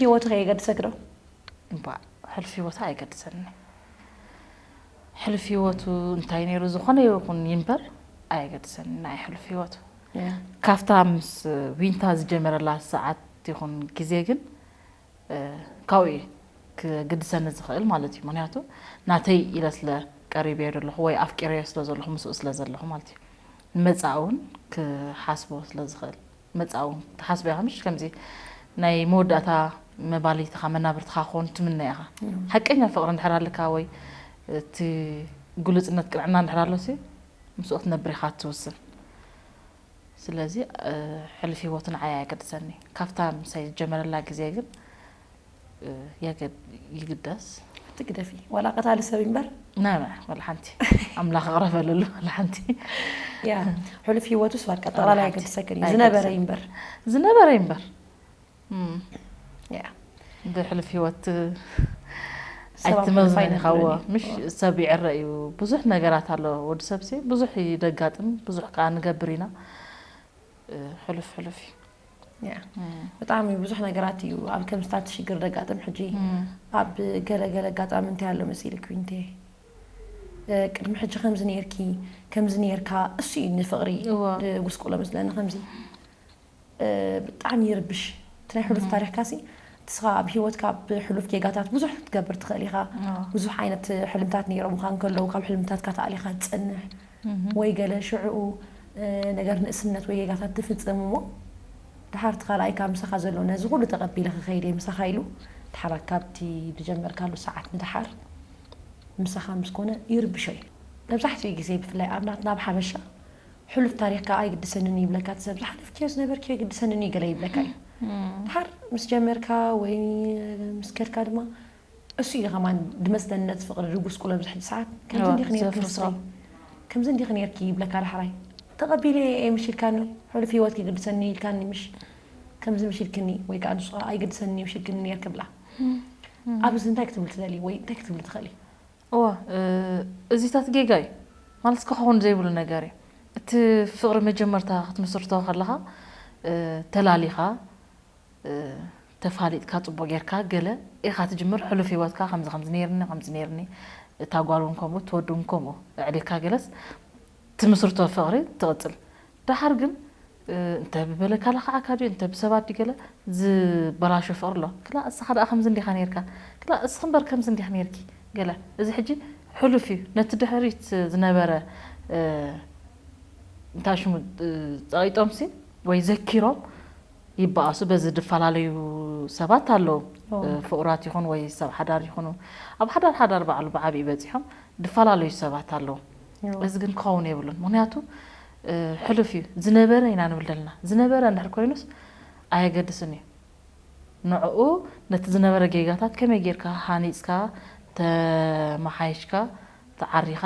ህይወቱ ከየገድሰክ ዶ? እምባእ ሕሉፍ ህይወቱ ኣየገድሰኒ። ሕሉፍ ህይወቱ እንታይ ነይሩ ዝኾነ ይኹን ይንበር ኣየገድሰኒ ናይ ሕሉፍ ህይወቱ። ካብታ ምስ ዊንታ ዝጀመረላ ሰዓት ይኹን ግዜ ግን ካብኡ እዩ ክግድሰኒ ዝኽእል ማለት እዩ። ምክንያቱ ናተይ ኢለ ስለ ቀሪበዮ ዘለኹ ወይ ኣፍቂረዮ ስለ ዘለኹ ምስኡ ስለ ዘለኹ ማለት እዩ። ንመጻኢ እውን ክሓስቦ ስለ ዝኽእል መጻኢ እውን ትሓስቦ ኢኻ ምሽ ከምዚ ናይ መወዳእታ መባልይትኻ መናብርትኻ ክኾን ትምነ ኢኻ። ሓቀኛ ፍቕሪ እንድሕር ኣለካ ወይ እቲ ግሉጽነት ቅንዕና እንድሕር ኣሎሲ ምስኡ ክትነብር ኢኻ ትውስን። ስለዚ ሕሉፍ ህይወቱ ንዓይ ኣየገድሰኒ። ካብታ ምሳይ ዝጀመረላ ግዜ ግን የገድ- ይግደስ። ትግደፊ ዋላ ቀታሊ ሰብ እምበር ናይ ወላ ሓንቲ ኣምላኽ ኣቕረበለሉ ወላ ሓንቲ ያ ሕሉፍ ህይወቱ ስዋት ቀጠላላ ኣይገድሰክን እዩ ዝነበረ እምበር ዝነበረ እምበር ያ ብሕሉፍ ህይወት ሰባት ኣይትመዝኖ ምልፋይ ኢኻዎ ነብረኒ። ምሽ ሰብ ይዕረ እዩ ብዙሕ ነገራት ኣሎ ወዲ ሰብሲ ብዙሕ ይደጋጥም ብዙሕ ከዓ ንገብር ኢና እ፣ ሕሉፍ ሕሉፍ እዩ ያ ብጣዕሚ ብዙሕ ነገራት እዩ ኣብ ከምስታት ሽግር ደጋጥም ሕጂ ኣብ ገለገለ ኣጋጣሚ እንታይ ኣሎ መሲልክ ዊንቴ እ፣ ቅድሚ ሕጂ ከምዚ ነርኪ ከምዚ ነርካ እሱ እዩ ንፍቕሪ እዋ። ጉስቁሎ መስለኒ ከምዚ እ፣ ብጣዕሚ ይርብሽ እቲ ናይ ሕሉፍ ታሪኽካ ሲ ንስኻ ኣብ ሂወትካ ብሕሉፍ ጌጋታት ብዙሕ ክትገብር ትኽእል ኢኻ ብዙሕ ዓይነት ሕልምታት ነይሮምካ እንከለዉ ካብ ሕልምታትካ ተኣሊኻ ትፀንሕ ወይ ገለ ሽዕኡ እ፣ ነገር ንእስነት ወይ ጌጋታት ትፍፅም እሞ ድሓር እቲ ካልኣይካ ምሳኻ ዘሎ ነዚ ኩሉ ተቐቢለ ክኸይድ እየ ምሳኻ ኢሉ ድሓር ካብቲ ዝጀመርካሉ ሰዓት ንድሓር ምሳኻ ምስ ኮነ ይርብሾ እዩ መብዛሕትኡ ግዜ ብፍላይ ኣብ ናትና ኣብ ሓበሻ ሕሉፍ ታሪኽካ ኣይግድሰንን እዩ ይብለካ እቲ ሰብ ዝሓለፍክዮ ዝነበርክዮ ኣይግድሰንን እዩ ገለ ይብለካ እዩ ድሓር ምስ ጀመርካ ወይ ምስ ከድካ ድማ እሱ እዩ ከማን ድመስለኒ ነቲ ፍቕሪ ድጉስቁሎ ኣብዚ ሕጂ ሰዓት ከምዚ እዋ፣ እንዲኺ ነይርኪ ዘፍርሶ። ንስኺ ከምዚ እንዲኺ ነይርኪ ይብለካ ዳሕራይ ተቐቢለ እየ ምሽ ኢልካኒ ሕሉፍ ህይወት ይግድሰኒ ኢልካኒ ምሽ ከምዚ ምሽ ኢልክኒ ወይ ከዓ ንሱ ከዓ ኣይግድሰኒ ምሽ ኢልክኒ ነይርኪ ብላ ኣብዚ እንታይ ክትብል ትደሊ ወይ እንታይ ክትብል ትኽእሊ እዋ እ፣ እዚታት ጌጋ እዩ ማለት ክኸውን ዘይብሉ ነገር እዩ እቲ ፍቕሪ መጀመርታ ክትምስርቶ ከለኻ እ፣ ተላሊኻ እ፣ ተፋሊጥካ ፅቡቅ ጌርካ ገለ ኢኻ ትጅምር ሕሉፍ ህይወትካ ከምዚ ከምዚ ነይርኒ ከምዚ ነይርኒ እታ ጓል እውን ከምኡ እቲ ወዲ እውን ከምኡ ኣዕሊካ ገለስ ትምስርቶ ፍቕሪ ትቕፅል ደሓር ግን እ፣ እንተ ብበለካ ለኽዓካ ድዩ እንተ ብሰባት ድዩ ገለ ዝበላሾ ፍቕሪ ኣሎ ክላ እስኻ ደኣ ከምዚ እንዲኻ ነይርካ ክላ እስኺ እምበር ከምዚ እንዲኻ ነይርኪ ገለ እዚ ሕጂ ሕሉፍ እዩ ነቲ ድሕሪት ዝነበረ እ፣ እንታይ ሽሙ እ፣ ጸቒጦምሲ ወይ ዘኪሮም ይበኣሱ በዚ ዝፈላለዩ ሰባት ኣለዉ ፍቑራት ይኹን ወይ ሰብ ሓዳር ይኹኑ ኣብ ሓዳር ሓዳር ባዕሉ ብዓብዪ በፂሖም ዝፈላለዩ ሰባት ኣለዉ እዚ ግን ክኸውን የብሉን ምክንያቱ ሕሉፍ እዩ ዝነበረ ኢና ንብል ዘለና ዝነበረ እንድሕር ኮይኑስ ኣየገድስን እዩ ንዕኡ ነቲ ዝነበረ ጌጋታት ከመይ ጌርካ ሃኒፅካ ተመሓይሽካ ተዓሪኻ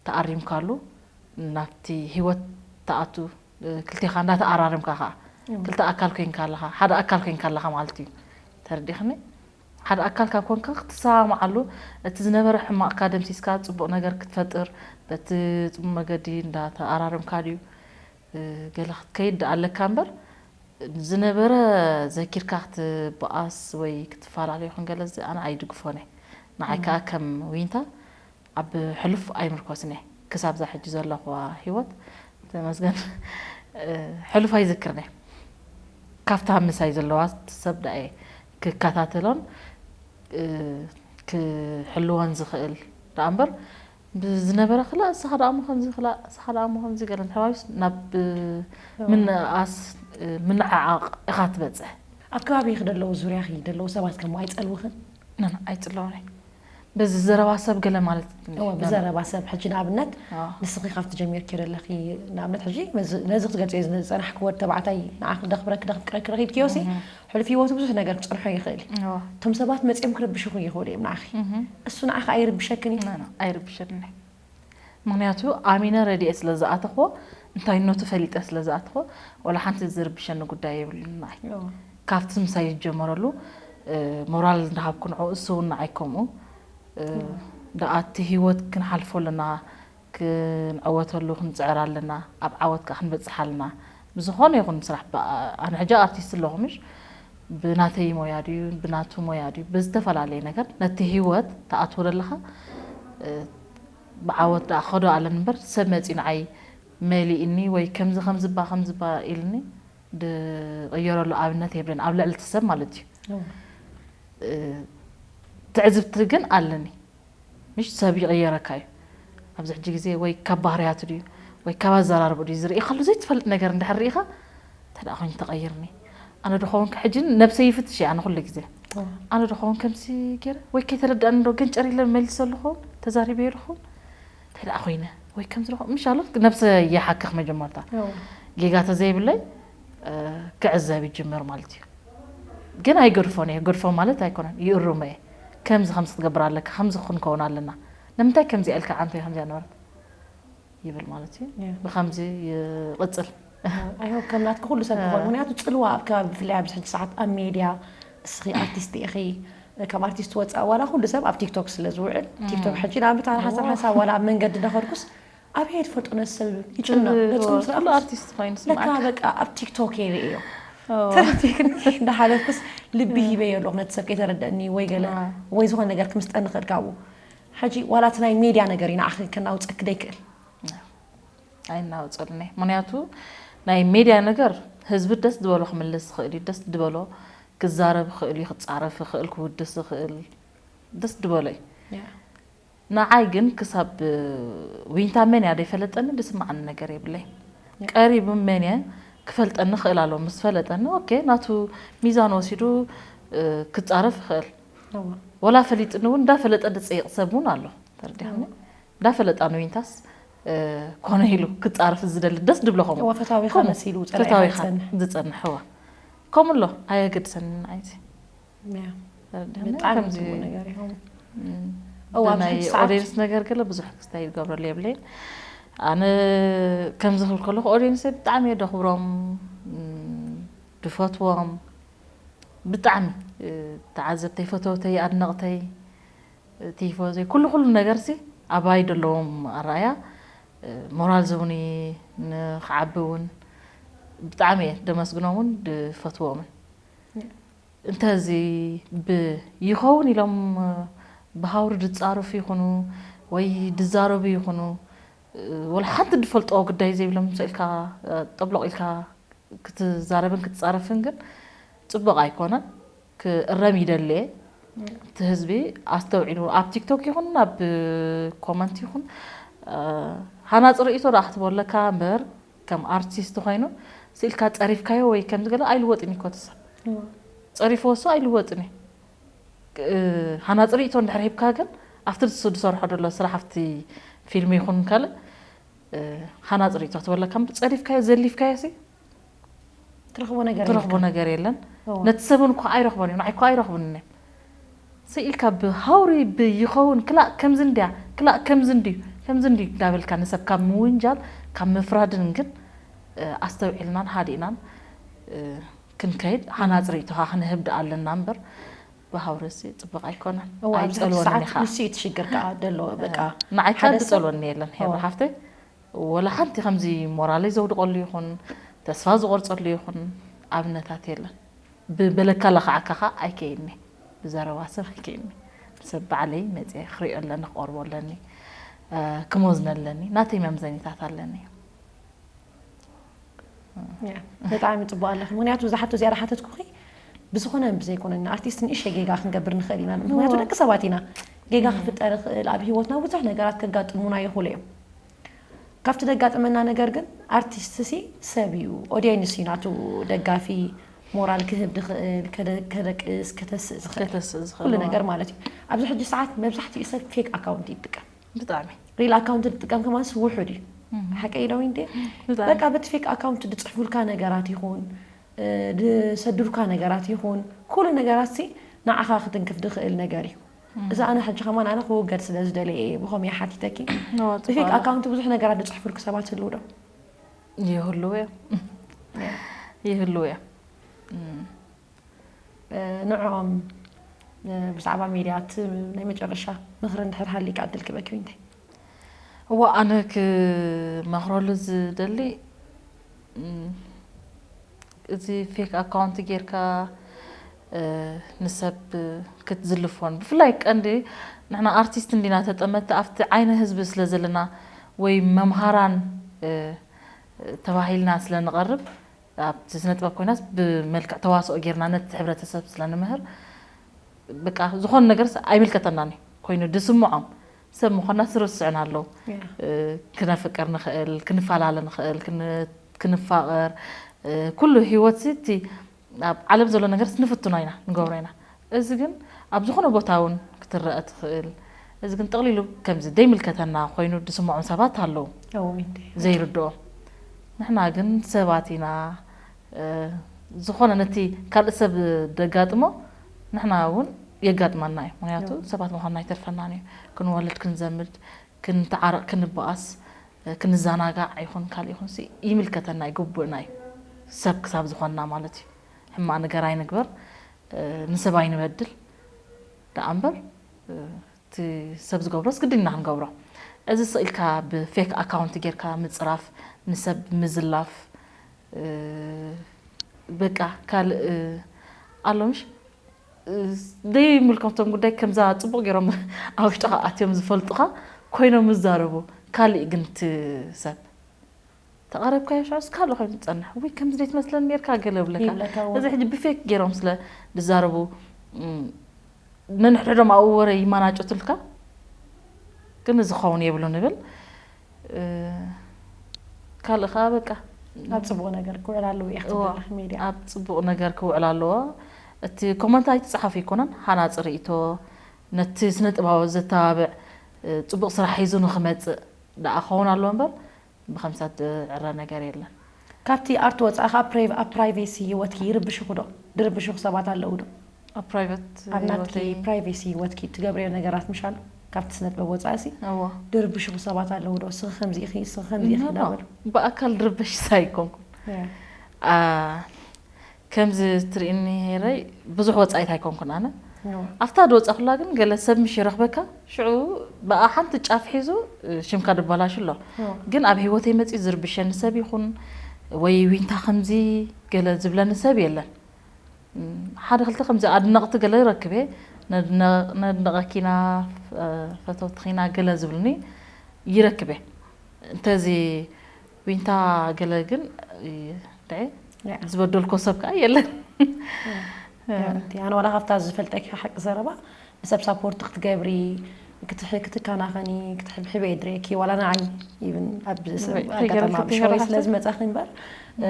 ተኣሪምካሉ ናብቲ ህይወት ተኣቱ ክልቴኻ እንዳተኣራረምካ ከዓ ክልተ ኣካል ኮይንካ ኣለኻ ሓደ ኣካል ኮይንካ ኣለኻ ማለት እዩ ተረዲኽኒ ሓደ ኣካል ካብ ኮንካ ክትሰማማዓሉ እቲ ዝነበረ ሕማቕካ ደምሲስካ ፅቡቕ ነገር ክትፈጥር በቲ ፅቡቕ መገዲ እንዳተኣራረምካ ድዩ ገለ ክትከይድ ኣለካ እምበር ዝነበረ ዘኪርካ ክትበኣስ ወይ ክትፈላለዩ ክንገለ እዚ ኣነ ኣይድግፎን እየ ንዓይ ከዓ ከም ዊንታ ኣብ ሕሉፍ ኣይምርኮስን እየ ክሳብ ዛ ሕጂ ዘለኹዋ ሂወት ተመስገን ሕሉፍ ኣይዝክርን እየ ካብታ ምሳይ ዘለዋ ሰብ ዳ እየ ክከታተሎን ክሕልወን ዝኽእል ዳ እምበር ብዝነበረ ክላ እስኻ ደኣ እሞ ከምዚ ክላ እስኻ ደኣ እሞ ከምዚ ገለ እንተባቢስ ናብ ምንኣስ ምንዓዓቕ ኢኻ ትበፅሕ ኣብ ከባቢ ክደለዉ ዙርያ ክደለዉ ሰባት ከም ኣይፀልውኽን ኣይፅለውን በዚ ዘረባ ሰብ ገለ ማለት ብዘረባ ሰብ ሕጂ ንኣብነት ንስኺ ካብቲ ጀሚርኪ ዘለኺ ንኣብነት ሕጂ ነዚ ክትገልፂ ዝፀናሕኪ ወዲ ተባዕታይ ንዓኺ ክደኽብረኪ ክደኽብረኪ ረኺብኪዮ ሲ ሕሉፍ ህይወቱ ብዙሕ ነገር ክፀንሖ ይኽእል እዩ እቶም ሰባት መፂኦም ክረብሽኹ ይኽእሉ እዮም ንዓኺ እሱ ንዓኺ ኣይርብሸክን እዩ ኣይርብሸኒ ምክንያቱ ኣሚነ ረድኤ ስለ ዝኣተኽዎ እንታይነቱ ፈሊጠ ስለ ዝኣተኽዎ ወላ ሓንቲ ዝርብሸኒ ጉዳይ የብሉን ንዓይ ካብቲ ምሳይ ዝጀመረሉ ሞራል እንዳሃብኩ ንዕኡ እሱ እውን ንዓይ ከምኡ ደኣ እቲ ህይወት ክንሓልፎ ኣለና ክንዕወተሉ ክንፅዕር ኣለና ኣብ ዓወት ከዓ ክንበፅሕ ኣለና ብዝኾነ ይኹን ስራሕ ኣነ ሕጂ ኣርቲስት ኣለኹ ምሽ ብናተይ ሞያ ድዩ ብናቱ ሞያ ድዩ ብዝተፈላለየ ነገር ነቲ ህይወት ትኣትዎ ዘለኻ ብዓወት ደኣ ክኸዶ ኣለን እምበር ሰብ መፂኡ ንዓይ መሊእኒ ወይ ከምዚ ከምዝባ ከምዝባ ኢልኒ ድቕየረሉ ኣብነት የብለን ኣብ ልዕሊ እቲ ሰብ ማለት እዩ። ትዕዝብቲ ግን ኣለኒ። ምሽ ሰብ ይቕየረካ እዩ። ኣብዚ ሕጂ ግዜ ወይ ካብ ባህርያቱ ድዩ ወይ ካብ ኣዘራርቡ ድዩ ዝርኢ ከሉ ዘይትፈልጥ ነገር እንድሕር ርኢኻ እንተ ደኣ ኮይኑ ተቐይርኒ ኣነ ድኸውን ሕጂ ነብሰይ ይፍትሽ እየ ኣነ ኩሉ ግዜ ኣነ ድኸውን ከምዚ ገይረ ወይ ከይተረዳእኒ ዶ ገንጨር ኢለ መሊሰ ኣለኹ ተዛሪበ ኣለኹ እንታይ ደኣ ኮይነ ወይ ከምዚ ደኹ ምሽ ኣሎ ነብሰ ይሓክኽ መጀመርታ ጌጋ ተዘይብለይ ክዕዘብ ይጅምር ማለት እዩ። ግን ኣይገድፎን እየ፣ ገድፎ ማለት ኣይኮነን፣ ይእርሞ እየ። ከምዚ ከምዚ ክትገብር ኣለካ፣ ከምዚ ክንከውን ኣለና። ንምንታይ ከምዚኣ ኢልካ ዓንተይ ከምዚኣ ነበረት ይብል ማለት እዩ። ብከምዚ ይቕጽል። ኣይሆ ከም ናትካ ኩሉ ሰብ ክኾን ምክንያቱ ፅልዋ ኣብ ከባቢ ብፍላይ ኣብዚ ሕጂ ሰዓት ኣብ ሜድያ እስኺ ኣርቲስት ኢኺ ካብ ኣርቲስት ወፃእ ዋላ ኩሉ ሰብ ኣብ ቲክቶክ ስለ ዝውዕል ቲክቶክ ሕጂ ንኣብነት ኣነ ሓሳብ ሓሳብ ዋላ ኣብ መንገዲ እንዳኸድኩስ ኣበይ ትፈልጦ ነዚ ሰብ ይጭነቕ ገጹ ምስ ኩሉ ረኣኹስ ኣርቲስት ኮይኑ ለካ ስምዓካ። በቃ ኣብ ቲክቶክ እየ ርእዮ ተረዲእክኒ እንዳሓለፍኩስ ልቢ ሂበዮ ኣለኹ ነቲ ሰብ ከይተረደእኒ ወይ ገለ ወይ ዝኾነ ነገር ክምስጠኒ ክእል ካብኡ ሕጂ ዋላ እቲ ናይ ሜድያ ነገር እዩ ንዓኺ ከናውፀኪ ደይክእል ኣይናወፀሉኒ ምክንያቱ ናይ ሜድያ ነገር ህዝቢ ደስ ዝበሎ ክምልስ ዝኽእል እዩ ደስ ዝበሎ ክዛረብ ይኽእል እዩ ክፃረፍ ይኽእል ክውድስ ይኽእል ደስ ዝበሎ እዩ ንዓይ ግን ክሳብ ዊንታ መን እያ ዘይፈለጠኒ ዝስምዓኒ ነገር የብለይን። ቀሪቡ መን እየ ክፈልጠኒ ክእል ኣለዎ ምስ ፈለጠኒ ኦኬ ናቱ ሚዛን ወሲዱ ክፃረፍ ይኽእል። ወላ ፈሊጥኒ እውን እንዳፈለጠ ዝፀይቕ ሰብ እውን ኣሎ ተረዲእኒ። እንዳፈለጣ ንዊንታስ ኮነ ኢሉ ክፃረፍ ዝደሊ ደስ ድብሎ ከምኡ እዋ ፈታዊኻ ከምኡ መሲሉ ፀላኢኻ ፈታዊኻ ዝፀንሕ። ዝፀንሕ እዋ ከምኡ ኣሎ ኣየገድሰኒ ንዓይዚ ያ። ተረዲእኒ ብጣዕሚ ከምዚ ጽቡቅ ነገር እዩ። እዋ፣ ኣብዚ ብናይ ሕጂ ሰዓት ኦዲየንስ ነገር ገለ ብዙሕ ክስታይ ይገብረሉ የብለይን ኣነ ከምዚ ክብል ከለኹ ኦዲየንስ ብጣዕሚ እየ ደኽብሮም እም፣ ድፈትዎም ብጣዕሚ እ፣ ተዓዘብተይ ፈተውተይ ኣድነቕተይ ቲፎዘይ ኩሉ ኩሉ ነገርሲ ኣባይ ዘለዎም ኣረኣያ እ፣ ሞራል ዝህቡኒ ንክዓቢ እውን ብጣዕሚ እየ ደመስግኖምን ድፈትዎምን እንተዚ ብ ይኸውን ኢሎም ብሃውሪ ድጻረፉ ይኹኑ ወይ ድዛረቡ ይኹኑ ወላ ሓንቲ ድፈልጥዎ ጉዳይ ዘይብሎም ስእልካ ጠብሎቕ ኢልካ ክትዛረብን ክትጻረፍን ግን ጽቡቕ ኣይኮነን። ክእረም ይደሊ እየ። እቲ ህዝቢ ኣስተውዒሉ ኣብ ቲክቶክ ይኹን ኣብ ኮመንት ይኹን ሃናፂ ርእይቶ ደኣ ክትቦለካ እምበር ከም ኣርቲስት ኮይኑ ስኢልካ ፀሪፍካዮ ወይ ከምዚ ገለ ኣይልወጥን እዩ ኮቲ ሰብ ፀሪፍዎ እሱ ኣይልወጥን እዩ ሃናፂ ርእይቶ እንድሕር ሂብካ ግን ኣብቲ ንሱ ዝሰርሖ ዘሎ ስራሕ ኣብቲ ፊልም ይኹን ካልእ ሃናፂ ርእይቶ ትበለካ እምበር ፀሪፍካዮ ዘሊፍካዮ ሲ ትረኽቦ ነገር ትረኽቦ የለን። ነገር የለን እዋ። ነቲ ሰብን እኳ ኣይረኽቦን እዩ ንዓይ እኳ ኣይረኽቡን እዮም ስኢልካ ብሃውሪ ብይኸውን ክላእ ከምዚ እንድያ ክላእ ከምዚ እንድዩ ከምዚ እንድዩ እንዳበልካ ንሰብ ካብ ምውንጃል ካብ ምፍራድን ግን እ፣ ኣስተውዒልናን ሃዲእናን እ፣ ክንከይድ ሃናፂ ርእይቶኻ ክንህብ ደኣ ኣለና እምበር ብሃውሪ ሲ ፅቡቕ ኣይኮነን እዋ ኣብዚ ሕጂ ኣይፀልወንን ሰዓት ኢኻ ንሱ እዩ እቲ ሽግር ከዓ ዘሎ በቃ ንዓይ ሓደ ከዓ ሰብ- ዝፀልወኒ የለን ሄብሮ እዋ። ሓፍተይ ወላ ሓንቲ ከምዚ ሞራለይ ዘውድቐሉ ይኹን ተስፋ ዝቖርፀሉ ይኹን ኣብነታት የለን። ብበለካ ለኽዓካ ኸዓ ኣይከይድኒ። ብዘረባ ሰብ ኣይከይድኒ። ሰብ ባዕለይ መፅየ ክሪኦ ኣለኒ፣ ክቆርቦ ኣለኒ፣ ክሞዝነ ኣለኒ። ናተይ መምዘኒታት ኣለኒ። ብጣዕሚ ፅቡቅ ኣለኪ ምክንያቱ እዛ ሓቶ እዚኣ ሓተትኩኪ ብዝኮነ ብዘይኮነ ንኣርቲስት ንእሽተይ ጌጋ ክንገብር ንክእል ኢና ምክንያቱ ደቂ ሰባት ኢና ጌጋ ክፍጠር ይክእል ኣብ ሂወትና ብዙሕ ነገራት ከጋጥሙና ይክእሉ እዮም ካብቲ ደጋጥመና ነገር ግን ኣርቲስት ሲ ሰብ እዩ ኦድየንስ እዩ ናቱ ደጋፊ ሞራል ክህብ ዝክእል ከደቅስ ከተስእ ዝክእል ከተስእ ዝኽእል ኩሉ እዋ። ነገር ማለት እዩ ኣብዚ ሕጂ ሰዓት መብዛሕትኡ ሰብ ፌክ ኣካውንት ይጥቀም ብጣዕሚ ሪል ኣካውንት ዝጥቀም ከማንስ ውሑድ እዩ ሓቀይ ዶ እንዴ ብጣዕሚ በቃ በቲ ፌክ ኣካውንት ዝፅሕፉልካ ነገራት ይኹን ዝሰዱልካ ነገራት ይኹን ኩሉ ነገራት ሲ ንዓኻ ክትንክፍ ዝኽእል ነገር እዩ እዛ ኣነ ሕጂ ከማን ኣነ ክውገድ ስለ ዝደለየ እየ ብኸም እየ ሓቲተኪ ብፌክ ኣካውንት ብዙሕ ነገራት ዝፅሕፉልክ ሰባት ህልው ዶ ይህልው እዮም ይህልው እዮም ንዕኦም ብዛዕባ ሜድያ እቲ ናይ መጨረሻ ምኽሪ እንድሕር ሃሊካ ዕድል ክበኪ እንታይ እዋ ኣነ ክመኽረሉ ዝደሊ እዚ ፌክ ኣካውንት ጌርካ ንሰብ ክትዝልፎን ብፍላይ ቀንዲ ንሕና ኣርቲስት እንዲና ተጠመቲ ኣብቲ ዓይነ ህዝቢ ስለ ዘለና ወይ መምሃራን ተባሂልና ስለ ንቐርብ ኣብቲ ስነ ጥበብ ኮይናስ ብመልክዕ ተዋስኦ ጌርና ነቲ ሕብረተሰብ ስለ ንምህር በቃ ዝኾነ ነገር ኣይምልከተናን እዩ ኮይኑ ድስምዖም ሰብ ምዃና ስርስዕን ኣለዉ ክነፍቅር ንኽእል ክንፈላለ ንኽእል ክንፋቐር ኩሉ ህይወት እቲ ኣብ ዓለም ዘሎ ነገር ንፍትኖ ኢና ንገብሮ ኢና እዚ ግን ኣብ ዝኾነ ቦታ እውን ክትረአ ትኽእል እዚ ግን ጠቕሊሉ ከምዚ ዘይምልከተና ኮይኑ ዝስምዖም ሰባት ኣለዉ ዘይርድኦም ንሕና ግን ሰባት ኢና ዝኾነ ነቲ ካልእ ሰብ ደጋጥሞ ንሕና እውን የጋጥመና እዩ ምክንያቱ ሰባት ምዃንና ኣይተርፈናን እዩ ክንወልድ ክንዘምድ ክንተዓረቕ ክንበኣስ ክንዘናጋዕ ይኹን ካልእ ይኹን ይምልከተና እዩ ግቡእና እዩ ሰብ ክሳብ ዝኾንና ማለት እዩ ሕማቕ ነገር ኣይንግበር ንሰብ ኣይንበድል ደኣ እምበር እቲ ሰብ ዝገብሮስ ግድን ኢና ክንገብሮ እዚ ስቕ ኢልካ ብፌክ ኣካውንት ጌርካ ምፅራፍ ንሰብ ምዝላፍ በቃ ካልእ ኣሎ ምሽ ዘይምልከቶም ጉዳይ ከምዛ ፅቡቕ ገይሮም ኣብ ውሽጥኻ ኣትዮም ዝፈልጡኻ ኮይኖም ዝዛረቡ ካልእ ግን እቲ ሰብ ተቐረብካዮ ሽዑስ ካልእ ኮይኑ ዝፀንሕ ወይ ከምዚ ዘይትመስለን ኔርካ ገለ ብለካ እዚ ሕጂ ብፌክ ገይሮም ስለ ዝዛረቡ ነንሕድሕዶም ኣብኡ ወረ ይመናጨቱልካ ግን እዚ ክኸውን የብሉ ንብል ካልእ ከዓ በቃ ኣብ ፅቡቕ ነገር ክውዕል ኣለዎ እያ ክትብል ሜድያ ኣብ ፅቡቕ ነገር ክውዕል ኣለዎ እቲ ኮመንት ኣይትፅሓፉ ይኮነን ሃናፂ ርእቶ ነቲ ስነ ጥበባዊ ዘተባብዕ ፅቡቕ ስራሕ ሒዙ ንክመፅእ ደኣ ክኸውን ኣለዎ እምበር ብኸምሳት ዝዕረ ነገር የለን። ካብቲ ኣርት ወጻኢ ከኣ ፕራይቬሲ ህይወትኪ ይርብሽኹ ዶ? ድርብሽኹ ሰባት ኣለዉ ዶ? ኣብ ፕራይቬት ኣብ ናትኪ ህይወተይ ፕራይቬሲ ህይወትኪ ትገብርዮ ነገራት ምሽ ኣሎ? ካብቲ ስነ ጥበብ ወጻኢ ሲ እዎ ድርብሽኹ ሰባት ኣለዉ ዶ? እስኺ ከምዚ ኢኺ፣ እስኺ ከምዚ ኢኺ No, no. እንዳበሉ። ብኣካል ድርበሽ ኣይኮንኩን። Yeah. ኣ፣ ከምዚ ትርእኒ ሄረይ ብዙሕ ወጻኢት ኣይኮንኩን ኣነ። No. ኣብታ ድወጻኹላ ግን ገለ ሰብ ምሽ ይረኽበካ፣ ሽዑ ብኣ ሓንቲ ጫፍ ሒዙ ሽምካ ድባላሽ ኣሎ። No. ግን ኣብ ህይወተይ መጺኡ ዝርብሸኒ ሰብ ይኹን ወይ ዊንታ ከምዚ ገለ ዝብለኒ ሰብ የለን። ሓደ ክልተ ከምዚ ኣድነቕቲ ገለ ይረክብ እየ። ነድነቕ- ነድንቐኪና፣ ፈተውትኺና ገለ ዝብልኒ ይረክብ እየ። እንተዚ ዊንታ ገለ ግን ድዒ ዝበደልኮ ሰብ ከዓ የለን። ያንቲ ኣነ ዋላ ካብታ ዝፈልጠኪ ሓቂ ዘረባ ንሰብ ሳፖርት ክትገብሪ ክትሕ- ክትከናኸኒ ክትሕብሕበ የድረየኪ ዋላ ንዓይ ይብን ኣብ ሰብ ወይ ኣጋጣሚ ተገርፊ ኣብ ሸወይ ተገርፊ ስለ ዝመጻኺ እምበር እ፣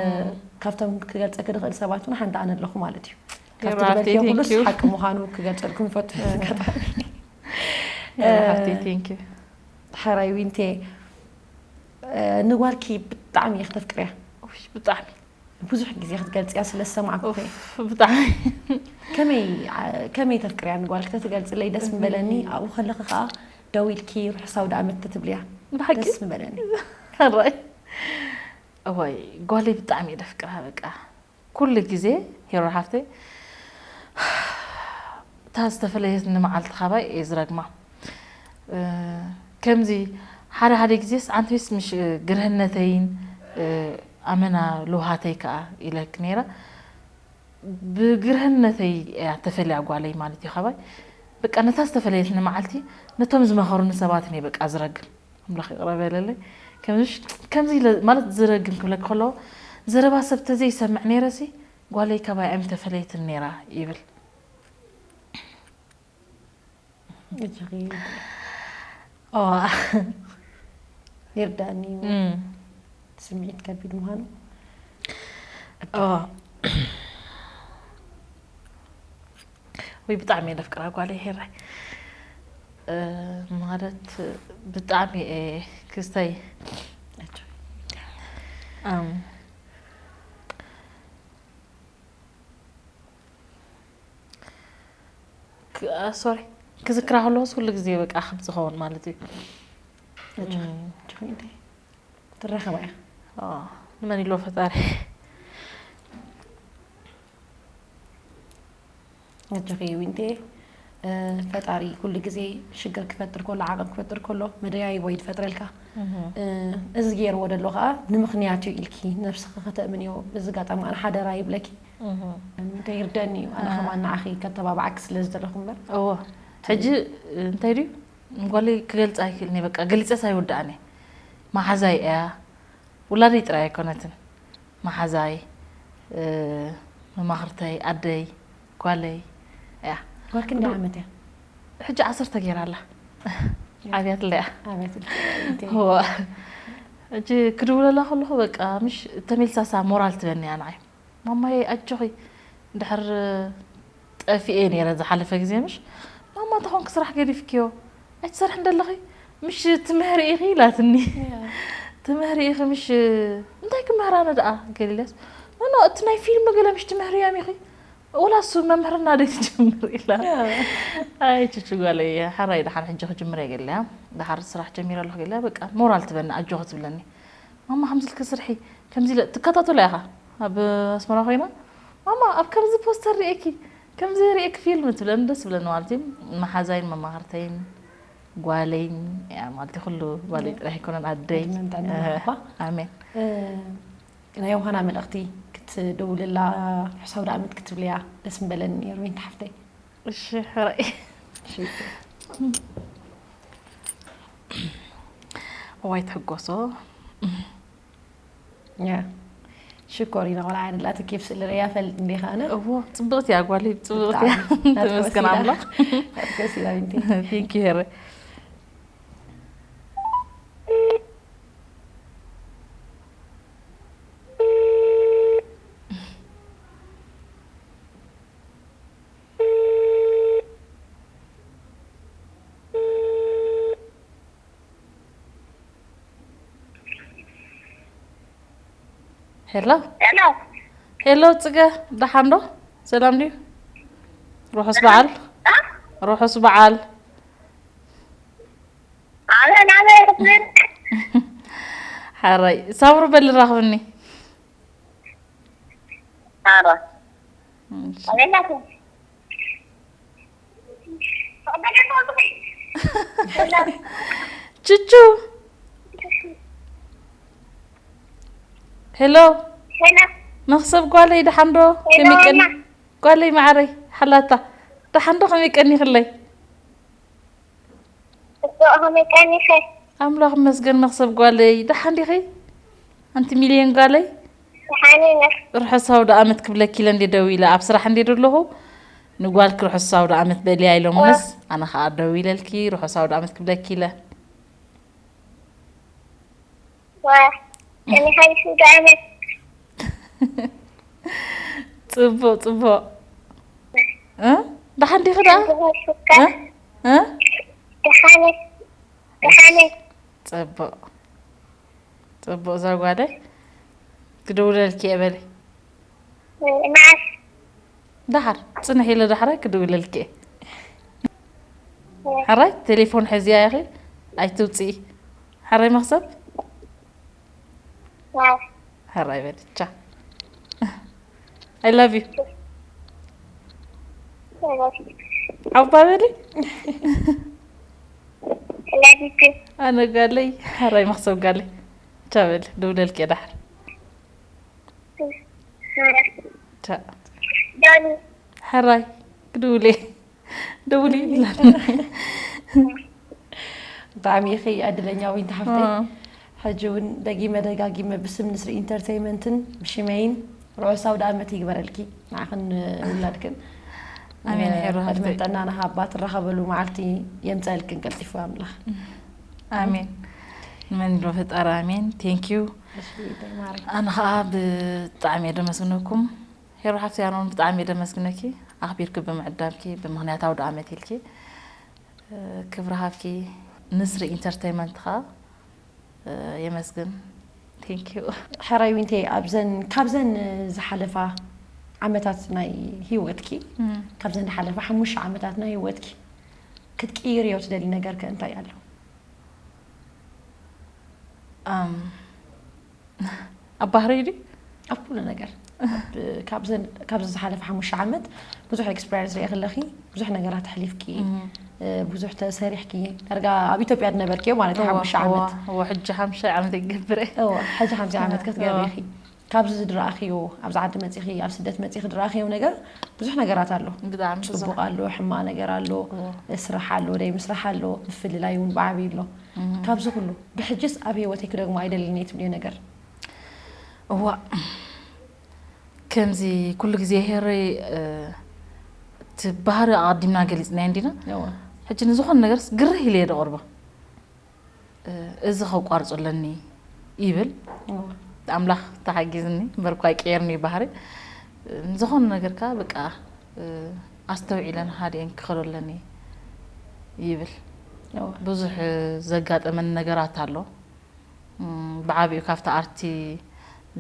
ካብቶም ክገልጸኪ ድኽእል ሰባት እውን ሓንቲ ኣነ ኣለኹ ማለት እዩ ካብቲ ራብቲ፣ ዝበልክዮ ኩሉስ thank you። ሓቂ ምዃኑ ክገልጸልኩም ይፈቱ ኣጋጣሚ ሓፍቲ ቴንክ ዩ ሓራይ ዊንቴ እ፣ ንጓልኪ ብጣዕሚ እየ ክተፍቅርያ ብጣዕሚ ብዙሕ ግዜ ክትገልፅያ ስለ ዝሰማዕኩ እየ። ኡፍ፣ ብጣዕሚ ከመይ ዓ- ከመይ ተፍቅርያ ንጓል ክተትገልፅለይ ደስ ምበለኒ ኣብኡ ከለኺ ከዓ ደው ኢልኪ ርሑስ ኣውደኣመት ተትብልያ ብሓቂ ደስ ምበለኒ። ሕራይ እዋይ ጓለይ ብጣዕሚ እየ ደፍቅራ በቃ ኩሉ ግዜ ሄሮ ሓፍተይ እታ ዝተፈለየትኒ መዓልቲ ካባይ እየ ዝረግማ ከምዚ ሓደ ሓደ ግዜስ ኣንቲስ ምሽ ግርህነተይን ኣመና ልውሃተይ ከዓ ኢለክ ነይረ ብግርህነተይ እያ ተፈልያ ጓለይ ማለት እዩ ካባይ በቃ ነታ ዝተፈለየትኒ መዓልቲ ነቶም ዝመኸሩኒ ሰባት እየ በቃ ዝረግም ኣምላኽ ይቕረ በለለይ ከምዚ ኢለ ማለት ዝረግም ክብለክ ከለዎ ዘረባ ሰብ ተዘይሰምዕ ነይረሲ ጓለይ ካባይ ኣይምተፈለየትን ነይራ ይብል እጅኺ ይርዳእኒ እዩ። ስምዒት ከቢድ ምዃኑ ወይ ብጣዕሚ እየ ደፍቅራ ጓለይ ሄራይ ማለት ብጣዕሚ እየ ክስተይ ሶሪ ክዝክራ ከለኩስ ኩሉ ግዜ በቃ ከም ዝኸውን ማለት እዩ ትራኸባ እያ ንመን ኢሎ ፈጣሪ ኣጆኺ ዊንቴ ፈጣሪ ኩሉ ግዜ ሽግር ክፈጥር ከሎ ዓቐብ ክፈጥር ከሎ መደያይቦ እዩ ዝፈጥረልካ እዚ ገይርዎ ደሎ ከዓ ንምኽንያት እዩ ኢልኪ ነብስኺ ከተእምንዮ በዚ ጋጣሚ ኣነ ሓደራ ይብለኪ እንታይ ይርደኒ እዩ፣ ኣነ ከማን ንዓኺ ከተባብዓኪ ስለ ዝደለኹ እምበር። እዎ። ሕጂ እንታይ ድዩ ንጓለይ ክገልፃ ኣይክእልን እየ። በቃ ገሊፀስ ኣይወድኣን እየ። መሓዛይ እያ። ውላደይ ጥራይ ኣይኮነትን። መሓዛይ፣ መማኽርተይ፣ ኣደይ፣ ጓለይ እያ። ጓልኪ እንደ ዓመት እያ? ሕጂ ዓሰርተ ገይራ ኣላ። ዓብያትለይ እያ። ዓብያትለይ። እዋ። ሕጂ ክድውለላ ከለኹ በቃ ምሽ ተመልሳሳ ሞራል ትበኒ እያ ንዓይ። ማማየ ኣጆኺ፣ ድሕር ጠፊኤ ነይረ ዝሓለፈ ግዜ ምሽ? ማማ እንተኾንክ ስራሕ ገዲፍክዮ ኣይትሰርሕ እንደለኺ ምሽ ትምህሪ ኢኺ ኢላትኒ። ትምህሪ ኢኺ ምሽ? እንታይ ክምህራኒ ደኣ ገሊለስ? ኖኖ እቲ ናይ ፊልም ገለ ምሽ ትምህርዮም ኢኺ? ወላ እሱ መምህርና ደይ ትጀምር ኢላ። ኣይ ችቹ ጓለይ ሓራይ ደሓር ሕጂ ክጅምር እየ ገለያ። ደሓር ስራሕ ጀሚረ ኣለኹ ገለያ። በቃ ሞራል ትበኒ ኣጆኺ ትብለኒ። ማማ ከምዚ ኢልኪ ስርሒ ከምዚ ኢለ ትከታተሎ ኢኻ ኣብ ኣስመራ ኮይና ማማ ኣብ ከምዚ ፖስተር ርኤኪ ከምዚ ርኤኪ ፊልም ትብለኒ ደስ ብለኒ ማለት እዩ። መሓዛይን መማኽርተይን ጓለይን እያ ማለት እዩ። ኩሉ ጓለይ ጥራሕ ኣይኮነን ኣደይ ኣሜን። ናይ ዮሃና መልእኽቲ ክትደውልላ ርሑስ ኣውደ ኣመት ክትብልያ ደስ ምበለኒ ነይሩ ዊንቲ ሓፍተይ። እሺ ሕራይ። እዋይ ትሕጎሶ። ሽኮሪና ቆልዓ ንላተ ኬፍ ስእሊ ርእያ ፈልጥ እንዲኻ ኣነ። እዎ ጽብቕቲ እያ ጓለይ ጽብቕቲ እያ። ተመስገን ኣምላኽ። ከሲላ ዊንቲ። Thank you ሕራይ። ሄሎ ሄሎ ሄሎ ፅገ ደሓን ዶ? ሰላም ድዩ? ርሑስ በዓል ርሑስ በዓል። ኣበን ኣበን ሓራይ ሳብሩ በል ራኽብኒ። ኣረ ችቹ ሄሎ መኽሰብ ጓለይ ደሓን ዶ? ከመይ ቀኒ ጓለይ መዓረይ ሓላታ ደሓን ዶ? ከመይ ቀኒኽለይ? ኣምላኽ መስገን መኽሰብ ጓለይ ደሓን ዲኺ ኣንቲ ሚልዮን ጓለይ? ርሑስ ኣውደ ኣመት ክብለኪ ኢለ እንዴ ደዊለ ኣብ ስራሕ እንዴ ደለኹ ንጓልኪ ርሑስ ኣውደ ኣመት በልያ ኢሎምንስ ኣነ ኸዓ ደዊለልኪ ርሑስ ኣውደ ኣመት ክብለኪ ኢለ። ዋ ከመይ ሓሊፉ ዶ ኣመት? ጽቡቕ ጽቡቕ። እ? ደሓን ዲኺ ደኣ? ዝኸፍካ እ? እ? ደሓነ ደሓነ ጽቡቕ ጽቡቕ እዛ ጓለይ ክድውለልኪ እየ በሊ። መዓስ ደሓር ጽንሕ ኢለ ዳሕራይ ክድውለልኪ እየ። ሕራይ ቴሌፎን ሕዝያ ኢኺ ኣይትውፅኢ። ሕራይ መኽሰብ ሕራይ በሊ ቻ I love you ዓባ በሊ ኣነ ጋለይ ሕራይ መኽሰብ ጋለይ ቻ በሊ ድውለልኪ እየ ዳሕር ቻ ሕራይ ክድውል እየ ደውሊ ብጣዕሚ ኢኺ ዕድለኛ ዊንቲ ሓፍተይ። ሕጂ እውን ደጊመ ደጋጊመ ብስም ንስሪ ኢንተርተይመንትን ብሽመይን ርሑስ ኣውደ ኣመት ይግበረልኪ ንዓኽን ውላድክን። ኣሜን ሄሩ ሃፍተይ። ዕድመን ጥዕናን ሃባ ትራኸበሉ መዓልቲ የምፀልክን ቀልጢፉ ኣምላኽ። ኣሜን። ንመን ኢሎ ፈጣሪ ኣሜን። Thank you። ኣነ ከዓ ብጣዕሚ እየ ደመስግነኩም። ሄሩ ሓፍቲ ኣሮን ብጣዕሚ እየ ደመስግነኪ ኣኽቢርኪ ብምዕዳምኪ ብምኽንያት ኣውደ ኣመት ኢልኪ ክብሪ ሃብኪ ንስሪ ኢንተርተይመንት ኸዓ የመስግን thank you። ሕራይ ዊንቴ ኣብዘን ካብዘን ዝሓለፋ ዓመታት ናይ ሂወትኪ ካብዘን ዝሓለፋ ሓሙሽተ ዓመታት ናይ ሂወትኪ ክትቅይርዮ ትደሊ ነገር ከ እንታይ ኣሎ? ኣብ ባህሪ ድዩ? ኣብ ኩሉ ነገር ካብዚ ዝሓለፈ ሓሙሽተ ዓመት ብዙሕ ኤክስፐሪንስ ሪኢ ከለኺ ብዙሕ ነገራት ኣሕሊፍኪ ብዙሕ ተሰሪሕኪ ዳርጋ ኣብ ኢትዮጵያ ዝነበርኪዮ ማለት እዩ ሓሙሽተ ዓመት እዎ ሕጂ ሓሙሽተ ዓመት ይገብር እየ እዎ ሕጂ ሓምሳ ዓመት ክትገብሪ ኢኺ ካብዚ ዝድረኣኽዮ፣ ኣብዚ ዓዲ መጺኺ፣ ኣብ ስደት መጺኺ ድረኣኽዮ ነገር ብዙሕ ነገራት ኣሎ። ብጣዕሚ ብዙሕ። ጽቡቕ ኣሎ፣ ሕማቕ ነገር ኣሎ፣ እዎ። ስራሕ ኣሎ፣ ደይ ምስራሕ ኣሎ፣ ምፍልላይ እውን ብዓቢ ኣሎ። ካብዚ ኩሉ ብሕጅስ ኣብ ህይወተይ ክደግሞ ኣይደልን እየ ትብልዮ ነገር? እዋ፣ ከምዚ ኩሉ ግዜ ሄረይ፣ እ፣ እቲ ባህሪ ኣቐዲምና ገሊጽናዮ እንዲና። እዋ። ሕጂ ንዝኾነ ነገርስ ግርህ ኢለ እየ ደቕርቦ። እ፣ እዚ ከቋርጾ ኣለኒ ይብል። እዋ። ኣምላኽ ተሓጊዝኒ እምበር እኳ ኣይቀየርኒ እዩ ባህሪ። እ፣ ንዝኾነ ነገር ከኣ በቃ፣ እ፣ ኣስተውዒለን ሃዲኤን ክኸዶ ኣለኒ ይብል። እዋ። ብዙሕ ዘጋጠመኒ ነገራት ኣሎ። እም፣ ብዓቢኡ ካብቲ ኣርቲ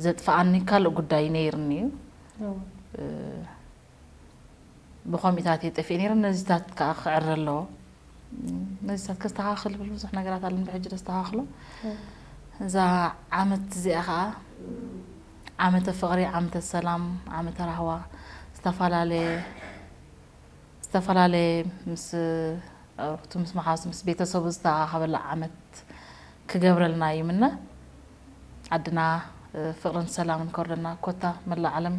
ዘጥፍኣኒ ካልእ ጉዳይ ነይርኒ እዩ። እዋ። እ፣ ብኸምኢታት እየ ጠፊኤ ነይረ። ነዚታት ከዓ ክዕረ ኣለዎ። እም፣ ነዚታት ከስተኻኽል ብል ብዙሕ ነገራት ኣለኒ፣ ብሕጂ ዘስተኻኽሎ። እዛ ዓመት እዚኣ ከዓ ዓመተ ፍቕሪ፣ ዓመተ ሰላም፣ ዓመተ ራህዋ፣ ዝተፈላለየ ዝተፈላለየ ምስ ኣዕሩኽቱ፣ ምስ መሓዙቱ፣ ምስ ቤተሰቡ ዝተኻኸበላ ዓመት ክገብረልና ይምነ። ዓድና፣ እ፣ ፍቕርን ሰላምን ከወርደልና፣ ኮታ መላእ ዓለም፣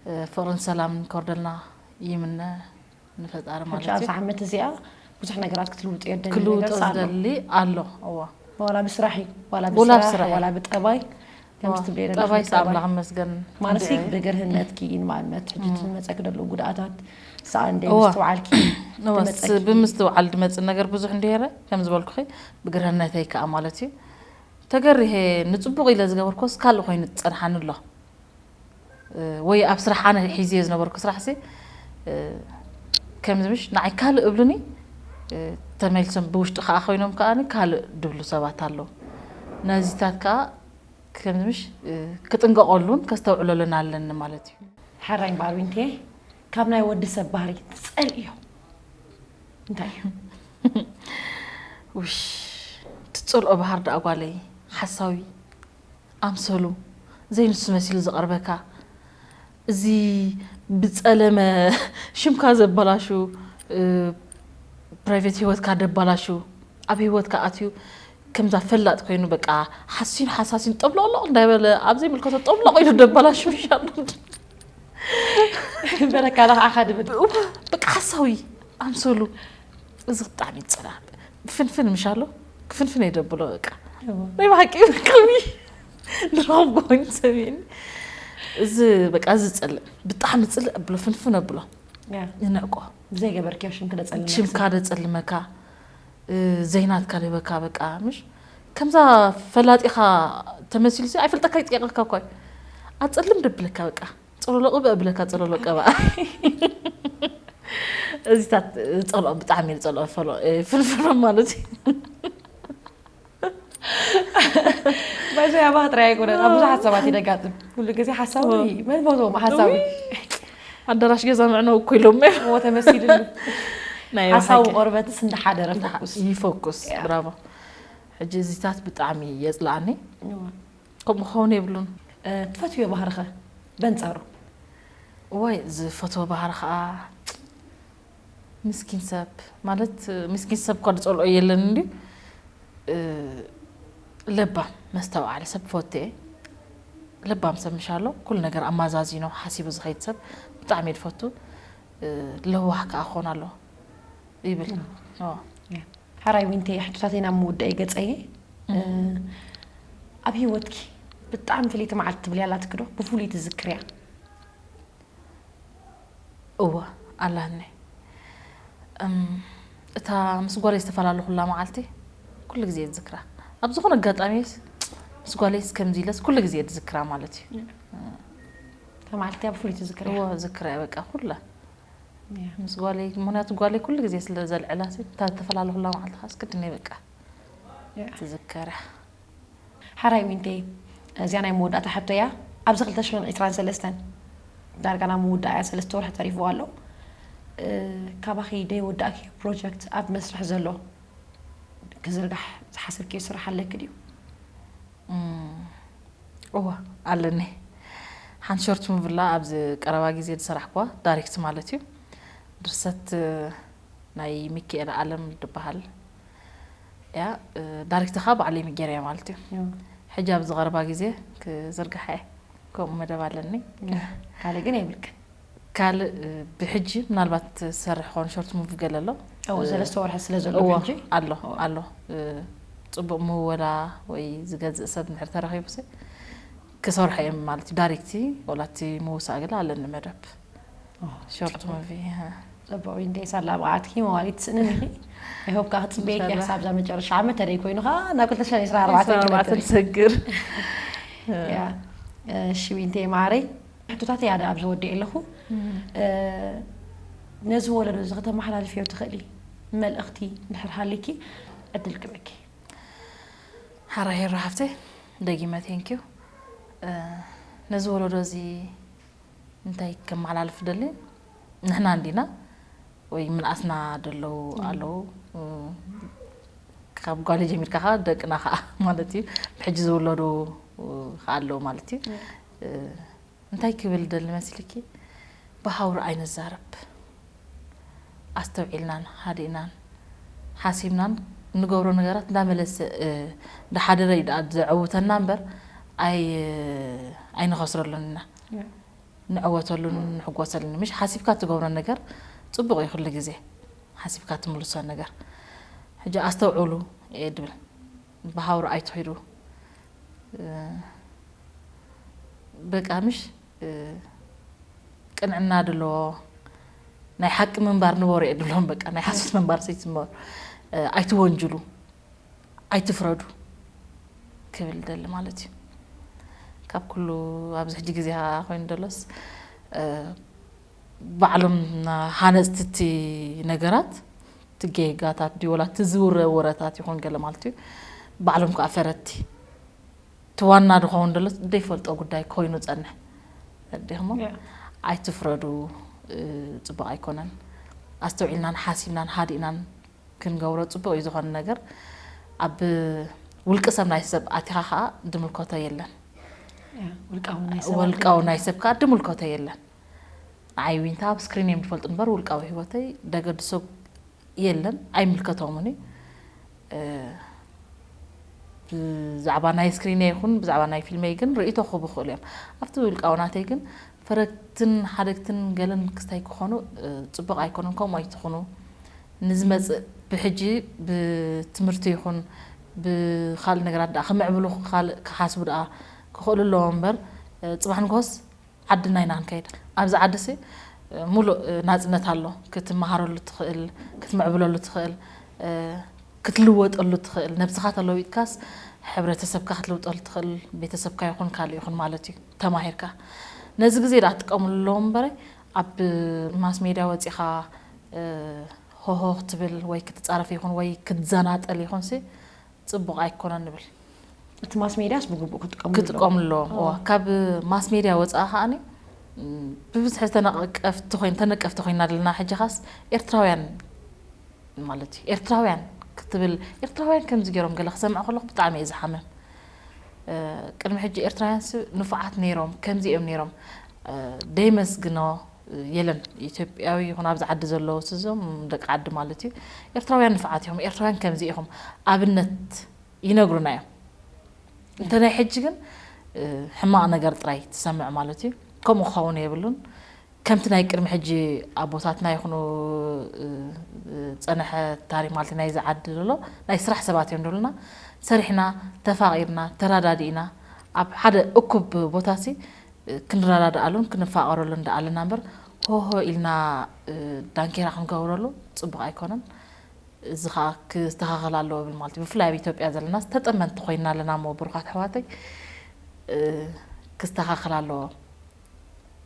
እ፣ ፍቕርን ሰላምን ከወርደልና ይምነ ንፈጣሪ ሕጂ ማለት ኣብዛ እዩ። ዓመት እዚኣ ብዙሕ ነገራት ክትልውጥዮ ደሊ ክልውጦ ነገር ኣሎ። ዝደሊ ኣሎ። እዋ። ዋላ ብስራሕ እዩ፣ ዋላ ዋላ ብስራሕ፣ ብስራሕ እዩ። ዋላ ብጠባይ፣ ከም እዋ። ትብልዮ ዘለኺ ጠባይስ ብጠባይ። ኣምላኽ ይመስገን። ማለትሲ እንድዒ። ብግርህነትኪ ንኣብነት ሕጂ እቲ ዝመፀኪ ደሎ ጉድኣታት ሰኣ እንደ እዋ። ምስትውዓልኪ እዋ፣ ዝመፀኪ ስ-፣ ብምስትውዓል ድመፅእ ነገር ብዙሕ እንድሄረ፣ ከም ዝበልኩኺ ብግርህነተይ ከዓ ማለት እዩ። ተገሪሄ ንፅቡቕ ኢለ ዝገበርኩስ ካልእ ኮይኑ ዝፀንሓኒ ኣሎ። እ፣ ወይ ኣብ ስራሕ ኣነ ሒዝዮ ዝነበርኩ ስራሕሲ፣ እ፣ ከምዚ ምሽ ንዓይ ካልእ እብሉኒ፣ እ፣ ተመልሶም ብውሽጢ ከዓ ኮይኖም ከዓ ካልእ ድብሉ ሰባት ኣለዉ። ነዚታት ከዓ ከምዚ ምሽ፣ እ፣ ክጥንቀቐሉን ከስተውዕለሉን ኣለኒ ማለት እዩ። ሕራይ እምበኣር ዊንቴ፣ ካብ ናይ ወዲ ሰብ ባህሪ ትጸልእዮ እንታይ እዩ? ውሽ፣ ትጸልኦ ባህር ደኣ ጓለይ፣ ሓሳዊ፣ ኣምሰሉ፣ ዘይንሱ መሲሉ ዝቐርበካ፣ እዚ ብጸለመ ሽምካ ዘበላሹ፣ እ፣ ፕራይቬት ህይወትካ ደባላሹ፣ ኣብ ህይወትካ ኣትዩ ከምዛ ፈላጥ ኮይኑ በቃ ሓሲን ሓሳሲን ጠብሎቕሎቕ እንዳበለ ኣብ ዘይምልከቶ ጠብሎቕ ኢሉ ደባላሹ ይሻሉ። በረካ ለኽዓኻ ድብል። በቃ ሓሳዊ ኣምሰሉ። እዚ ብጣዕሚ ይጸላእ። ፍንፍን ምሽ ኣሎ? ክፍንፍን እየ ደብሎ በቃ። ናይ ብሓቂ ከሚ ንረኸብኩ ኮይኑ ሰሚዕኒ። እዚ በቃ እዚ ዝጸልእ። ብጣዕሚ ዝጽልእ ኣብሎ ፍንፍን ኣብሎ። ያ፣ ይንዕቆ። ብዘይገበርክዮ ሽም ክደጸልመካ። ሽምካ ደጸልመካ፣ እ፣ ዘይናትካ ደበካ በቃ ምሽ? ከምዛ ፈላጢኻ ተመሲሉ ሲ ኣይፈልጠካ ይጥየቐካ እኳ እዩ። ኣጸልም ደብለካ በቃ። ጸሎሎ ቅበ እብለካ ጸሎሎ ቀባ። እዚታት ጸልኦ ብጣዕሚ እየ ዝጸልኦ ፈሎ-፣ እ፣ ፍንፍኖም ማለት እዩ። ባይዞ ያባ ጥራይ ኣይኮነን፣ ኣብ ብዙሓት ሰባት ይደጋጥም። ኩሉ ግዜ ሓሳዊ፣ መን ፈትዎም ሓሳዊ? ኣዳራሽ ገዛ ምዕነው እኮ ኢሎም እዮም። እዎ ተመሲልሉ። ናይ ሓሳዊ ብሓቂ። ቆርበትስ እንደ ሓደረ ፈኩስ። ይፈኩስ፣ ያ። ብራቮ። ሕጂ እዚታት ብጣዕሚ የጽልኣኒ። እዎ። ከምኡ ክኸውን የብሉን። እ፣ ትፈትውዮ ባህርኸ በንጻሩ? እዋይ፣ ዝፈትዎ ባህሪ ኸዓ ምስኪን ሰብ፣ ማለት ምስኪን ሰብ እኳ ዝጸልኦ የለን እንድዩ። እ፣ ለባም መስተውዓሊ ሰብ ፈትየ። ለባም ሰብ ምሽ ኣሎ፣ ኩሉ ነገር ኣማዛዚኖ ሓሲቡ ዝኸይድ ሰብ ብጣዕሚ እየ ዝፈቱ። እ፣ ለዋህ ከኣ ክኾን ኣሎ ይብል። ኦ። ሓራይ ዊንተይ፣ ሕቶታተይ ናብ ምውዳእ ገጸየ። እ፣ ኣብ ህይወትኪ ብጣዕሚ ፍልይቲ መዓልቲ ትብልያ ኣላትኪ ዶ? ብፍሉይ ትዝክርያ? እወ፣ ኣላኒ። እም፣ እታ ምስ ጓለይ ዝተፈላለኹላ መዓልቲ ኩሉ ግዜ እየ ዝዝክራ። ኣብ ዝኾነ ኣጋጣሚ ምስ ጓለይስ ከምዚ ኢለስ ኩሉ ግዜ እየ ዝዝክራ ማለት እዩ። እታ መዓልቲ እያ ብፍሉይ ትዝክርያ? እወ፣ ዝክራ እየ በቃ ኩላ። እያ። ምስ ጓለይ፣ ምኽንያቱ ጓለይ ኩሉ ግዜ ስለ ዘልዕላ፣ እታ ዝተፈላለኹላ መዓልቲ ከዓ ኣስገድኒ በቃ እያ። ትዝከራ። ሓራይ ዊንተይ፣ እዚኣ ናይ መወዳእታ ሕቶ እያ። ኣብዚ ክልተ ሽሕን ዕስራን ሰለስተን ዳርጋ ናብ ምውዳእ እያ፣ ሰለስተ ወርሒ ተሪፍዋ ኣሎ። እ፣ ካባኺ ደይወዳእኪ ፕሮጀክት ኣብ መስርሕ ዘሎ ክዝርጋሕ ዝሓሰብክዮ ስራሕ ኣለኪ ድዩ? እም፣ እወ፣ ኣለኒ። ሓንቲ ሾርት ሙቪ ኣላ ኣብዚ ቀረባ ግዜ ዝሰራሕኩዋ፣ ዳይሬክት ማለት እዩ። ድርሰት ናይ ሚካኤል ኣለም ዝበሃል እያ። እ፣ ዳይሬክት ኸዓ ባዕለይ ሚጌርያ ማለት እዩ። እወ። ሕጂ ኣብዚ ቀረባ ግዜ ክዝርግሓ እየ። ከምኡ መደብ ኣለኒ። ካልእ ግን የብልክን? ካልእ ብሕጂ ምናልባት ዝሰርሕ ኾን ሾርት ሙቪ ገለ ኣሎ። እዎ፣ ሰለስተ ወርሒ ስለ ዘሎ እዎ፣ ብሕጂ። ኣሎ እዎ። ኣሎ። ጽቡቕ ምወላ ወይ ዝገዝእ ሰብ እንድሕር ተረኺቡሲ ክሰርሖ እዮም ማለት እዩ። ዳይሬክቲ ወላ እቲ ምውሳእ ገለ ኣለኒ መደብ። እዎ፣ ሾርት ጽቡቕ። ሙቪ። ጽቡቕ ዊንቴ፣ ሳላ ብዓትኪ መዋሊት ትስእንን ኢኺ። I hope ከዓ ክጽበየኪ ኢንሻላህ። ክሳብ እዛ መጨረሻ ዓመት ተደይ ኮይኑ ከዓ ናብ ክልተ ሽሕን ዕስራን ኣርባዕተን ዕስራን ኣርባዕተን ክንበጽሕ። ሰግር። ያ። እሺ ዊንቴ ማዕረይ፣ ሕቶታት እያ ኣብ ዝወድእ ኣለኹ። እ፣ ነዚ ወለዶ እዚ ከተመሓላልፍዮ ትኽእሊ መልእኽቲ እንድሕር ሃሊኪ ዕድል ክበኪ። ሓራይ ሄሮ ሓፍተይ፣ ደጊመ ቴንኪዩ። ነዚ ወለዶ እዚ እንታይ ከመሓላልፍ ደሊ? ንሕና እንዲና ወይ ምንኣስና ደለዉ ኣለዉ። ካብ ጓል ጀሚርካ ከዓ ደቅና ከዓ ማለት እዩ። ብሕጂ ዝውለዱ ከዓ ኣለዉ ማለት እዩ። እንታይ ክብል ደሊ መሲልኪ? ብሃውሪ ኣይንዛረብ። ኣስተውዒልናን ሃዲእናን ሓሲብናን ንገብሮ ነገራት እንዳመለሰ፣ እ፣ እንዳሓደረ እዩ ደኣ ዘዕውተና እምበር ኣይ-፣ ኣይንኸስረሉን ኢና። ንዕወተሉን ንሕጎሰሉን። ምሽ ሓሲብካ ትገብሮ ነገር ጽቡቕ እዩ ኩሉ ግዜ። ሓሲብካ ትምልሶ ነገር። ሕጂ ኣስተውዕሉ እየ ድብል። ብሃውሪ ኣይትኺዱ። እ፣ በቃ ምሽ፣ እ፣ ቅንዕና ድለዎ፣ ናይ ሓቂ ምንባር ንበሩ እየ ድብሎም። በቃ ናይ ሓሶት ምንባር ሰይትምበሩ። እ፣ ኣይትወንጅሉ፣ ኣይትፍረዱ ክብል ደሊ ማለት እዩ። ካብ ኩሉ ኣብዚ ሕጂ ግዜ ኮይኑ ደሎስ፣ እ፣ ባዕሎም ሃነጽቲ እቲ ነገራት፣ እቲ ጌጋታት ድዩ ወላ እቲ ዝውረ ወረታት ይኹን ገለ ማለት እዩ። ባዕሎም ከዓ ፈረድቲ። እቲ ዋና ድኸውን ደሎ ዘይፈልጦ ጉዳይ ኮይኑ ጸንሕ። ተረዲእኽሞ? ያ። ኣይትፍረዱ፣ እ፣ ጽቡቕ ኣይኮነን። ኣስተውዒልናን ሓሲብናን ሃዲእናን ክንገብሮ ጽቡቕ እዩ ዝኾነ ነገር። ኣብ ውልቂ ሰብ ናይ ሰብ ኣቲኻ ኸኣ ድምልከቶ የለን። ያ፣ ውልቃዊ ናይ ሰብ ውልቃዊ ናይ ሰብ ከኣ ድምልከቶ የለን። ንዓይ ዊንታ ኣብ ስክሪን እዮም ዝፈልጡ እምበር ውልቃዊ ህይወተይ ደገድሶ የለን፣ ኣይምልከቶምን እዩ። እ፣ ብዛዕባ ናይ ስክሪነይ ይኹን ብዛዕባ ናይ ፊልመይ ግን ርእይቶ ክህቡ ይኽእሉ እዮም። ኣብቲ ውልቃዊ ናተይ ግን ፈረድትን ሓደግትን ገለን ክስታይ ክኾኑ፣ እ፣ ጽቡቕ ኣይኮነን። ከምኡ ኣይትኹኑ። ንዝመጽእ ብሕጂ ብትምህርቲ ይኹን ብኻልእ ነገራት ደኣ ክምዕብሉ፣ ካልእ ክሓስቡ ደኣ ክኽእሉ ኣለዎም እምበር፣ እ፣ ጽባሕ ንግሆስ ዓድና ኢና ክንከይድ። ኣብዚ ዓድሲ፣ እ፣ ሙሉእ፣ እ፣ ናጽነት ኣሎ። ክትመሃረሉ ትኽእል፣ ክትምዕብለሉ ትኽእል፣ እ፣ ክትልወጠሉ ትኽእል። ነብስኻ ተለዊጥካስ ሕብረተሰብካ ክትልውጠሉ ትኽእል፣ ቤተሰብካ ይኹን ካልእ ይኹን ማለት እዩ። ተማሂርካ። ነዚ ግዜ ደኣ ትጥቀምሉ ኣለዎ እምበረ፣ ኣብ ማስ ሜድያ ወጺኻ፣ እ፣ ሆሆ ክትብል ወይ ክትጻረፍ ይኹን ወይ ክትዘናጠል ይኹንሲ ጽቡቕ ኣይኮነን ንብል። እቲ ማስ ሜድያስ ብግቡእ ክጥቀምሉ ኣለዎም። ክጥቀምሉ ኣለዎም። እዋ፣ ካብ ማስ ሜድያ ወጻኢ ከኣኒ፣ ም፣ ብብዝሒ ዝተነቀፍቲ ኮይን-፣ ተነቀፍቲ ኮይና ዘለና ሕጂ ኻስ ኤርትራውያን ማለት እዩ። ኤርትራውያን ክትብል፣ ኤርትራውያን ከምዚ ገይሮም ገለ ክሰምዕ ከለኹ ብጣዕሚ እየ ዝሓምም። እ፣ ቅድሚ ሕጂ ኤርትራውያንስ ንፉዓት ነይሮም፣ ከምዚ እዮም ነይሮም፣ እ፣ ደይመስግኖ የለን። ኢትዮጵያዊ ይኹን ኣብዚ ዓዲ ዘለዉ ስዞም ደቂ ዓዲ ማለት እዩ። ኤርትራውያን ንፉዓት ኢኹም፣ ኤርትራውያን ከምዚ ኢኹም፣ ኣብነት ይነግሩና እዮም። እንተ ናይ ሕጂ ግን፣ እ፣ ሕማቕ ነገር ጥራይ ትሰምዕ ማለት እዩ። ከምኡ ክኸውን የብሉን። ከምቲ ናይ ቅድሚ ሕጂ ኣቦታትና ይኹኑ፣ እ፣ እ፣ ጸንሐ ታሪኽ ማለት ናይዚ ዓዲ ዘሎ ናይ ስራሕ ሰባት እዮም ዝብሉና። ሰሪሕና፣ ተፋቒርና፣ ተረዳዲእና፣ ኣብ ሓደ እኩብ ቦታሲ፣ እ፣ ክንረዳድኣሉን ክንፋቐረሉን ደኣ ኣለና እምበር፣ ሆሆ ኢልና፣ እ፣ ዳንኬራ ክንገብረሉ ጽቡቕ ኣይኮነን። እዚ ኸኣ ክስተኻኸል ኣለዎ እብል ማለት እዩ። ብፍላይ ኣብ ኢትዮጵያ ዘለና ተጠመንቲ ኮይና ኣለና እሞ፣ ብሩኻት ኣሕዋተይ፣ እ፣ ክስተኻኸል ኣለዎ።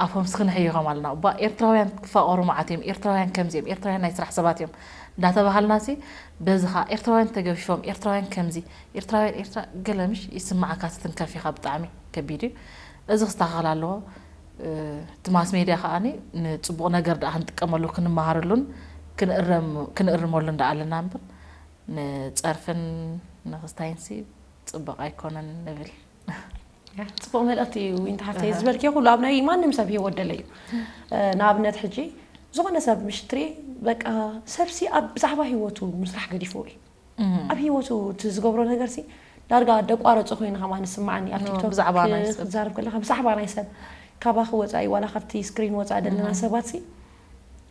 ኣፎም ስኽንሕይኾም ኣለና። እባ ኤርትራውያን ክፋቐሩ መዓት እዮም። ኤርትራውያን ከምዚ እዮም። ኤርትራውያን ናይ ስራሕ ሰባት እዮም። እንዳተባሃልናሲ፣ በዚ ኸኣ ኤርትራውያን ተገፊፎም፣ ኤርትራውያን ከምዚ፣ ኤርትራውያን፣ ኤርትራ-፣ ገለ ምሽ ይስምዓካ፣ ትትንከፍ ኢኻ፣ ብጣዕሚ ከቢድ እዩ። እዚ ክስተኻኸል ኣለዎ። እ፣ እቲ ማስ ሜድያ ከኣኒ ንጽቡቕ ነገር ደኣ ክንጥቀመሉ፣ ክንመሃረሉን ክንእረም-፣ ክንእርመሉን ደኣ ኣለና እምበር፣ ንጸርፍን ንኽስታይንሲ ጽቡቕ ኣይኮነን ንብል። ያ፣ ጽቡቕ መልእኽቲ እዩ ዊንታ ሓፍተይ። ኣሃ። ዝበልክዮ ኩሉ ኣብ ናይ ማንም ሰብ ህይወት ደለ እዩ። እ፣ ንኣብነት ሕጂ ዝኾነ ሰብ ምሽ ትሪ፣ በቃ፣ ሰብሲ ኣብ ብዛዕባ ህይወቱ ምስራሕ ገዲፍዎ እዩ። እም። ኣብ ህይወቱ እቲ ዝገብሮ ነገርሲ ዳርጋ ደቋረፁ ኮይኑ ከማን ዝስማዓኒ ኣብ ኖ፣ ቲክቶክ ብዛዕባ ናይ ሰብ። ክዛረብ ከለካ ብዛዕባ ናይ ሰብ ካባኺ ወፃኢ ዋላ ካብቲ ስክሪን ወፃኢ ዘለና ሰባት ሲ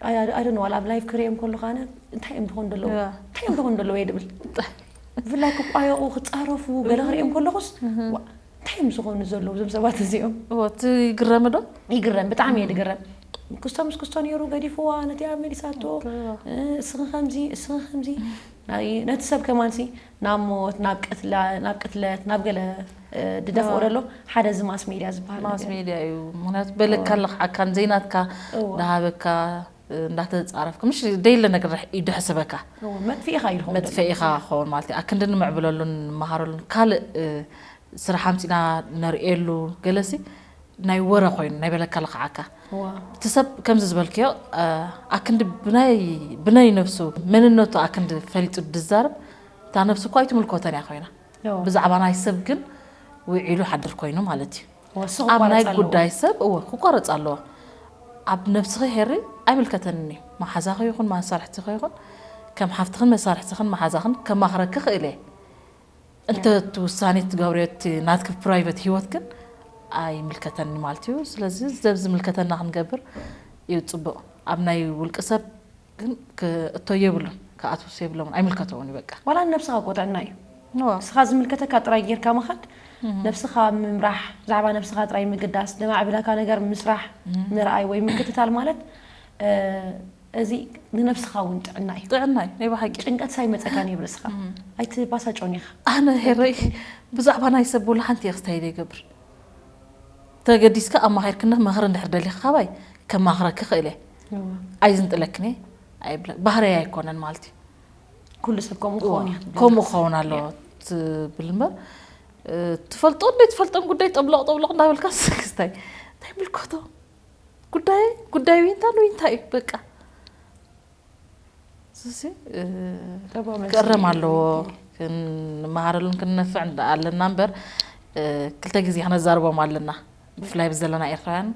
ኣይደን ዋላ ኣብ ላይቭ ክሪኦም ከለኹ ኣነ እንታይ እዮም ዝኾኑ ዘለዉ ያ። እንታይ እዮም ዝኾኑ ዘለዉ እየ ድብል ብፍላይ ክቋየቑ ክፃረፉ ገለ ክሪኦም ከለኹስ ዋ፣ እንታይ እዮም ዝኾኑ ዘለዉ እዞም ሰባት እዚኦም እዎ ትግረሚ ዶ ይግረም ብጣዕሚ እየ ድግረም ክስቶ ምስ ክስቶ ነይሩ ገዲፍዋ ነቲኣ መሊሳቶ እ፣ እስኺ ከምዚ እስኺ ከምዚ ናይ- ነቲ ሰብ ከማንሲ ናብ ሞት ናብ ቅትላ- ናብ ቅትለት ናብ ገለ እ፣ ድደፍኦ ደሎ ሓደ እዚ ማስ ሜድያ ዝበሃል ማስ ነገር ሜድያ እዩ ምክንያቱ በለካ ኣለኽዓካን ዘይናትካ እዎ። ዳሃበካ እንዳተፃረፍካ ምሽ ደይለ ነገር እዩ ድሕስበካ እዎ፣ መጥፊኢኻ እዩ ዝኸውን ዘሎ። መጥፈኢኻ ክኸውን ማለት እዩ ኣክንዲ ንምዕብለሉን ንመሃረሉን ካልእ እ፣ ስራሕ ኣምፂና ነርእየሉ ገለሲ ናይ ወረ ኮይኑ ናይ በለካ ኣለኽዓካ እዎ። እቲ ሰብ ከምዚ ዝበልክዮ እ፣ ኣክንዲ ብናይ ብናይ ነብሱ መንነቱ ኣክንዲ ፈሊጡ ድዛረብ እታ ነብሱ እኳ ኣይትምልኮተን እያ ኮይና እዎ። ብዛዕባ ናይ ሰብ ግን ውዒሉ ሓድር ኮይኑ ማለት እዩ ወሱ ኣብ ናይ ክቋረፅ ኣለዎ። ጉዳይ ሰብ እወ ክቋረፅ ኣለዎ ኣብ ነብስኺ ሄሪ ኣይምልከተንን እዩ መሓዛኺ ይኹን መሳርሕትኺ ይኹን ከም ሓፍትኽን መሳርሕትኽን መሓዛኽን ከማኽረኪ ክእል እየ እንተ እቲ ውሳኔ ትገብርዮ እቲ ናትኪ ፕራይቨት ህይወት ግን ኣይምልከተኒ ማለት እዩ ስለዚ ዘብ ዝምልከተና ክንገብር እዩ ፅቡቅ ኣብ ናይ ውልቂ ሰብ ግን ክእቶ የብሉን ክኣትውስ የብሎምን ኣይምልከተውን እዩ በቃ ዋላ ንነብስኻ እኮ ጥዕና እዩ እወ። ንስኻ ዝምልከተካ ጥራይ ጌርካ ምኻድ ነብስኻ ምምራሕ ብዛዕባ ነብስኻ ጥራይ ምግዳስ ደማዕ ብላካ ነገር ምስራሕ ምርኣይ ወይ ምክትታል ማለት እ፣ እዚ ንነብስኻ እውን ጥዕና እዩ ጥዕና እዩ ናይ ብሓቂ ጭንቀት ሳይመፀካ ንብርስኻ ኣይትባሳጮን ኢኻ ኣነ ሄረይ ብዛዕባ ናይ ሰብ ወላ ሓንቲ እየ ክስታይ ዘይገብር ተገዲስካ ኣማኺርክኒ መኽሪ እንድሕር ደሊኻ ካባይ ከማኽረኪ ክእል እየ ኣይዝንጥለክን እየ ኣይብለ ባህረይ ኣይኮነን ማለት እዩ ኩሉ ሰብ ከምኡ ክኸውን እያ ከምኡ ክኸውን ኣለዎ ትብል እምበር እ፣ ትፈልጦ እንደ ትፈልጦም ጉዳይ ጠብሎቕ ጠብሎቕ እንዳበልካ ስክስታይ እንታይ ምልከቶ ጉዳይ ጉዳይ ዊንታ ንዊንታ እዩ በቃ እዚ ክእረም ኣለዎ ክንመሃረሉን ክንነፍዕ ኣለና እምበር ክልተ ግዜ ክነዛርቦም ኣለና ብፍላይ ብዘለና ኤርትራውያን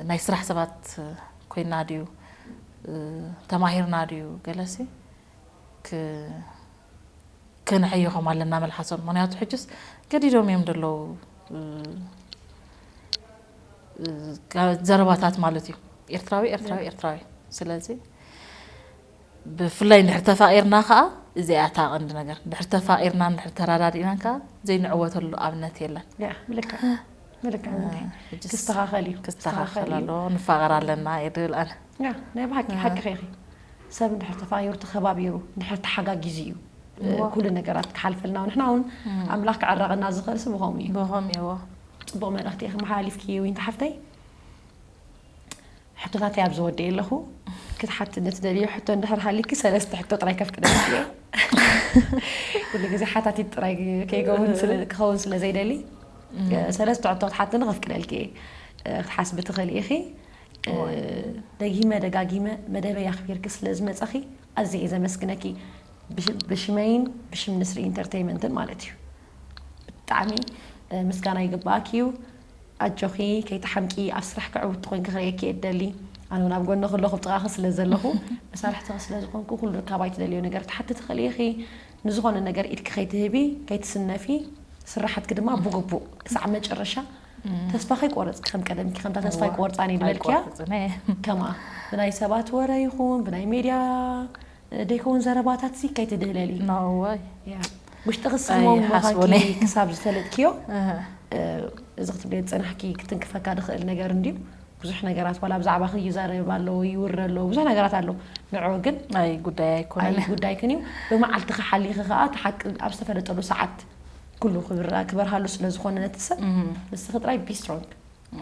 ናይ ስራሕ ሰባት ኮይና ድዩ ተማሂርና ድዩ ገለሲ ከነሐይኾም ኣለና መልሓሶም ምክንያቱ ሕጅስ ገዲዶም እዮም ደለዉ ዘረባታት ማለት እዩ ኤርትራዊ ኤርትራዊ ኤርትራዊ ስለዚ ብፍላይ እንድሕር ተፋቂርና ከዓ እዚኣ እታ ቀንዲ ነገር እንድሕር ተፋቂርና እንድሕር ተራዳዲእናን ከዓ ዘይንዕወተሉ ኣብነት የለን ምልካ ምልካ ክስተኻኸል እዩ ክስተኻኸል ኣለዎ ንፋቀር ኣለና የድብል ኣነ ናይ ብሓቂ ሓቂ ኸይኺ ሰብ እንድሕር ተፋቂሩ ተኸባቢሩ እንድሕር ተሓጋጊዙ እዩ ኩሉ ነገራት ክሓልፈልና ንሕና እውን ኣምላኽ ክዕረቐና ዝኽእል ስብ ኸምኡ እዩ ብኸምኡ እዎ ፅቡቕ መልእኽቲ ኢኺ መሓላሊፍኪ ዊንታ ሓፍተይ ሕቶታተይ ኣብ ዝወደየ ኣለኹ ክትሓትኒ ትደልዮ ሕቶ እንድሕር ሃሊኪ ሰለስተ ሕቶ ጥራይ ከፍቅደልኪ እየ ኩሉ ግዜ ሓታቲት ጥራይ ከይከውን ስለ- ክኸውን ስለ ዘይደሊ ሰለስተ ሕቶ ክትሓትኒ ከፍቅደልኪ እየ ክትሓስቢ ትኽእሊ ኢኺ ደጊመ ደጋጊመ መደበይ ኣኽቢርኪ ስለ ዝመፀኺ ኣዝየ እየ ዘመስግነኪ ብሽ- ብሽመይን ብሽም ንስሪ ኢንተርተይመንትን ማለት እዩ ብጣዕሚ ምስጋና ይግባኣኪ እዩ ኣጆኺ ከይትሓምቂ ኣብ ስራሕ ክዕውቲ ኮይንኪ ክርእየኪ እየ ደሊ ኣነ ናብ ጎንኺ ኣለኹ ጥቓኺ ስለ ዘለኹ መሳርሕትኺ ስለ ዝኾንኩ ኩሉ ካባይ ትደልዮ ነገር ትሓቲ ትኽእሊ ኢኺ ንዝኾነ ነገር ኢድኪ ከይትህቢ ከይትስነፊ ስራሓትኪ ድማ ብግቡእ ክሳዕ መጨረሻ ተስፋ ከይቆረፅኪ ከም ቀደምኪ ከምታ ተስፋ ይቆርፃን እየ ዝበልክያ ከምኣ ብናይ ሰባት ወረ ይኹን ብናይ ሜድያ ደይከውን ዘረባታት ሲ ከይትድህለሊ ነወይ ውሽጥኺ ስሕሞም ምዃንኪ ክሳብ ዝፈለጥክዮ እዚ ክትብልዮ ዝፀናሕኪ ክትንክፈካ ዝኽእል ነገር እንድዩ ብዙሕ ነገራት ዋላ ብዛዕባኺ ይዛረብ ኣሎ ይውረ ኣሎ ብዙሕ ነገራት ኣሎ ንዑ ግን ኣይ ጉዳይ ኣይኮነን ጉዳይክን እዩ ብመዓልትኺ ሓሊኺ ከዓ ተሓቂ ኣብ ዝተፈለጠሉ ሰዓት ኩሉ ክበርሃሉ ስለ ዝኾነ ነቲ ሰብ ንስኺ ጥራይ be strong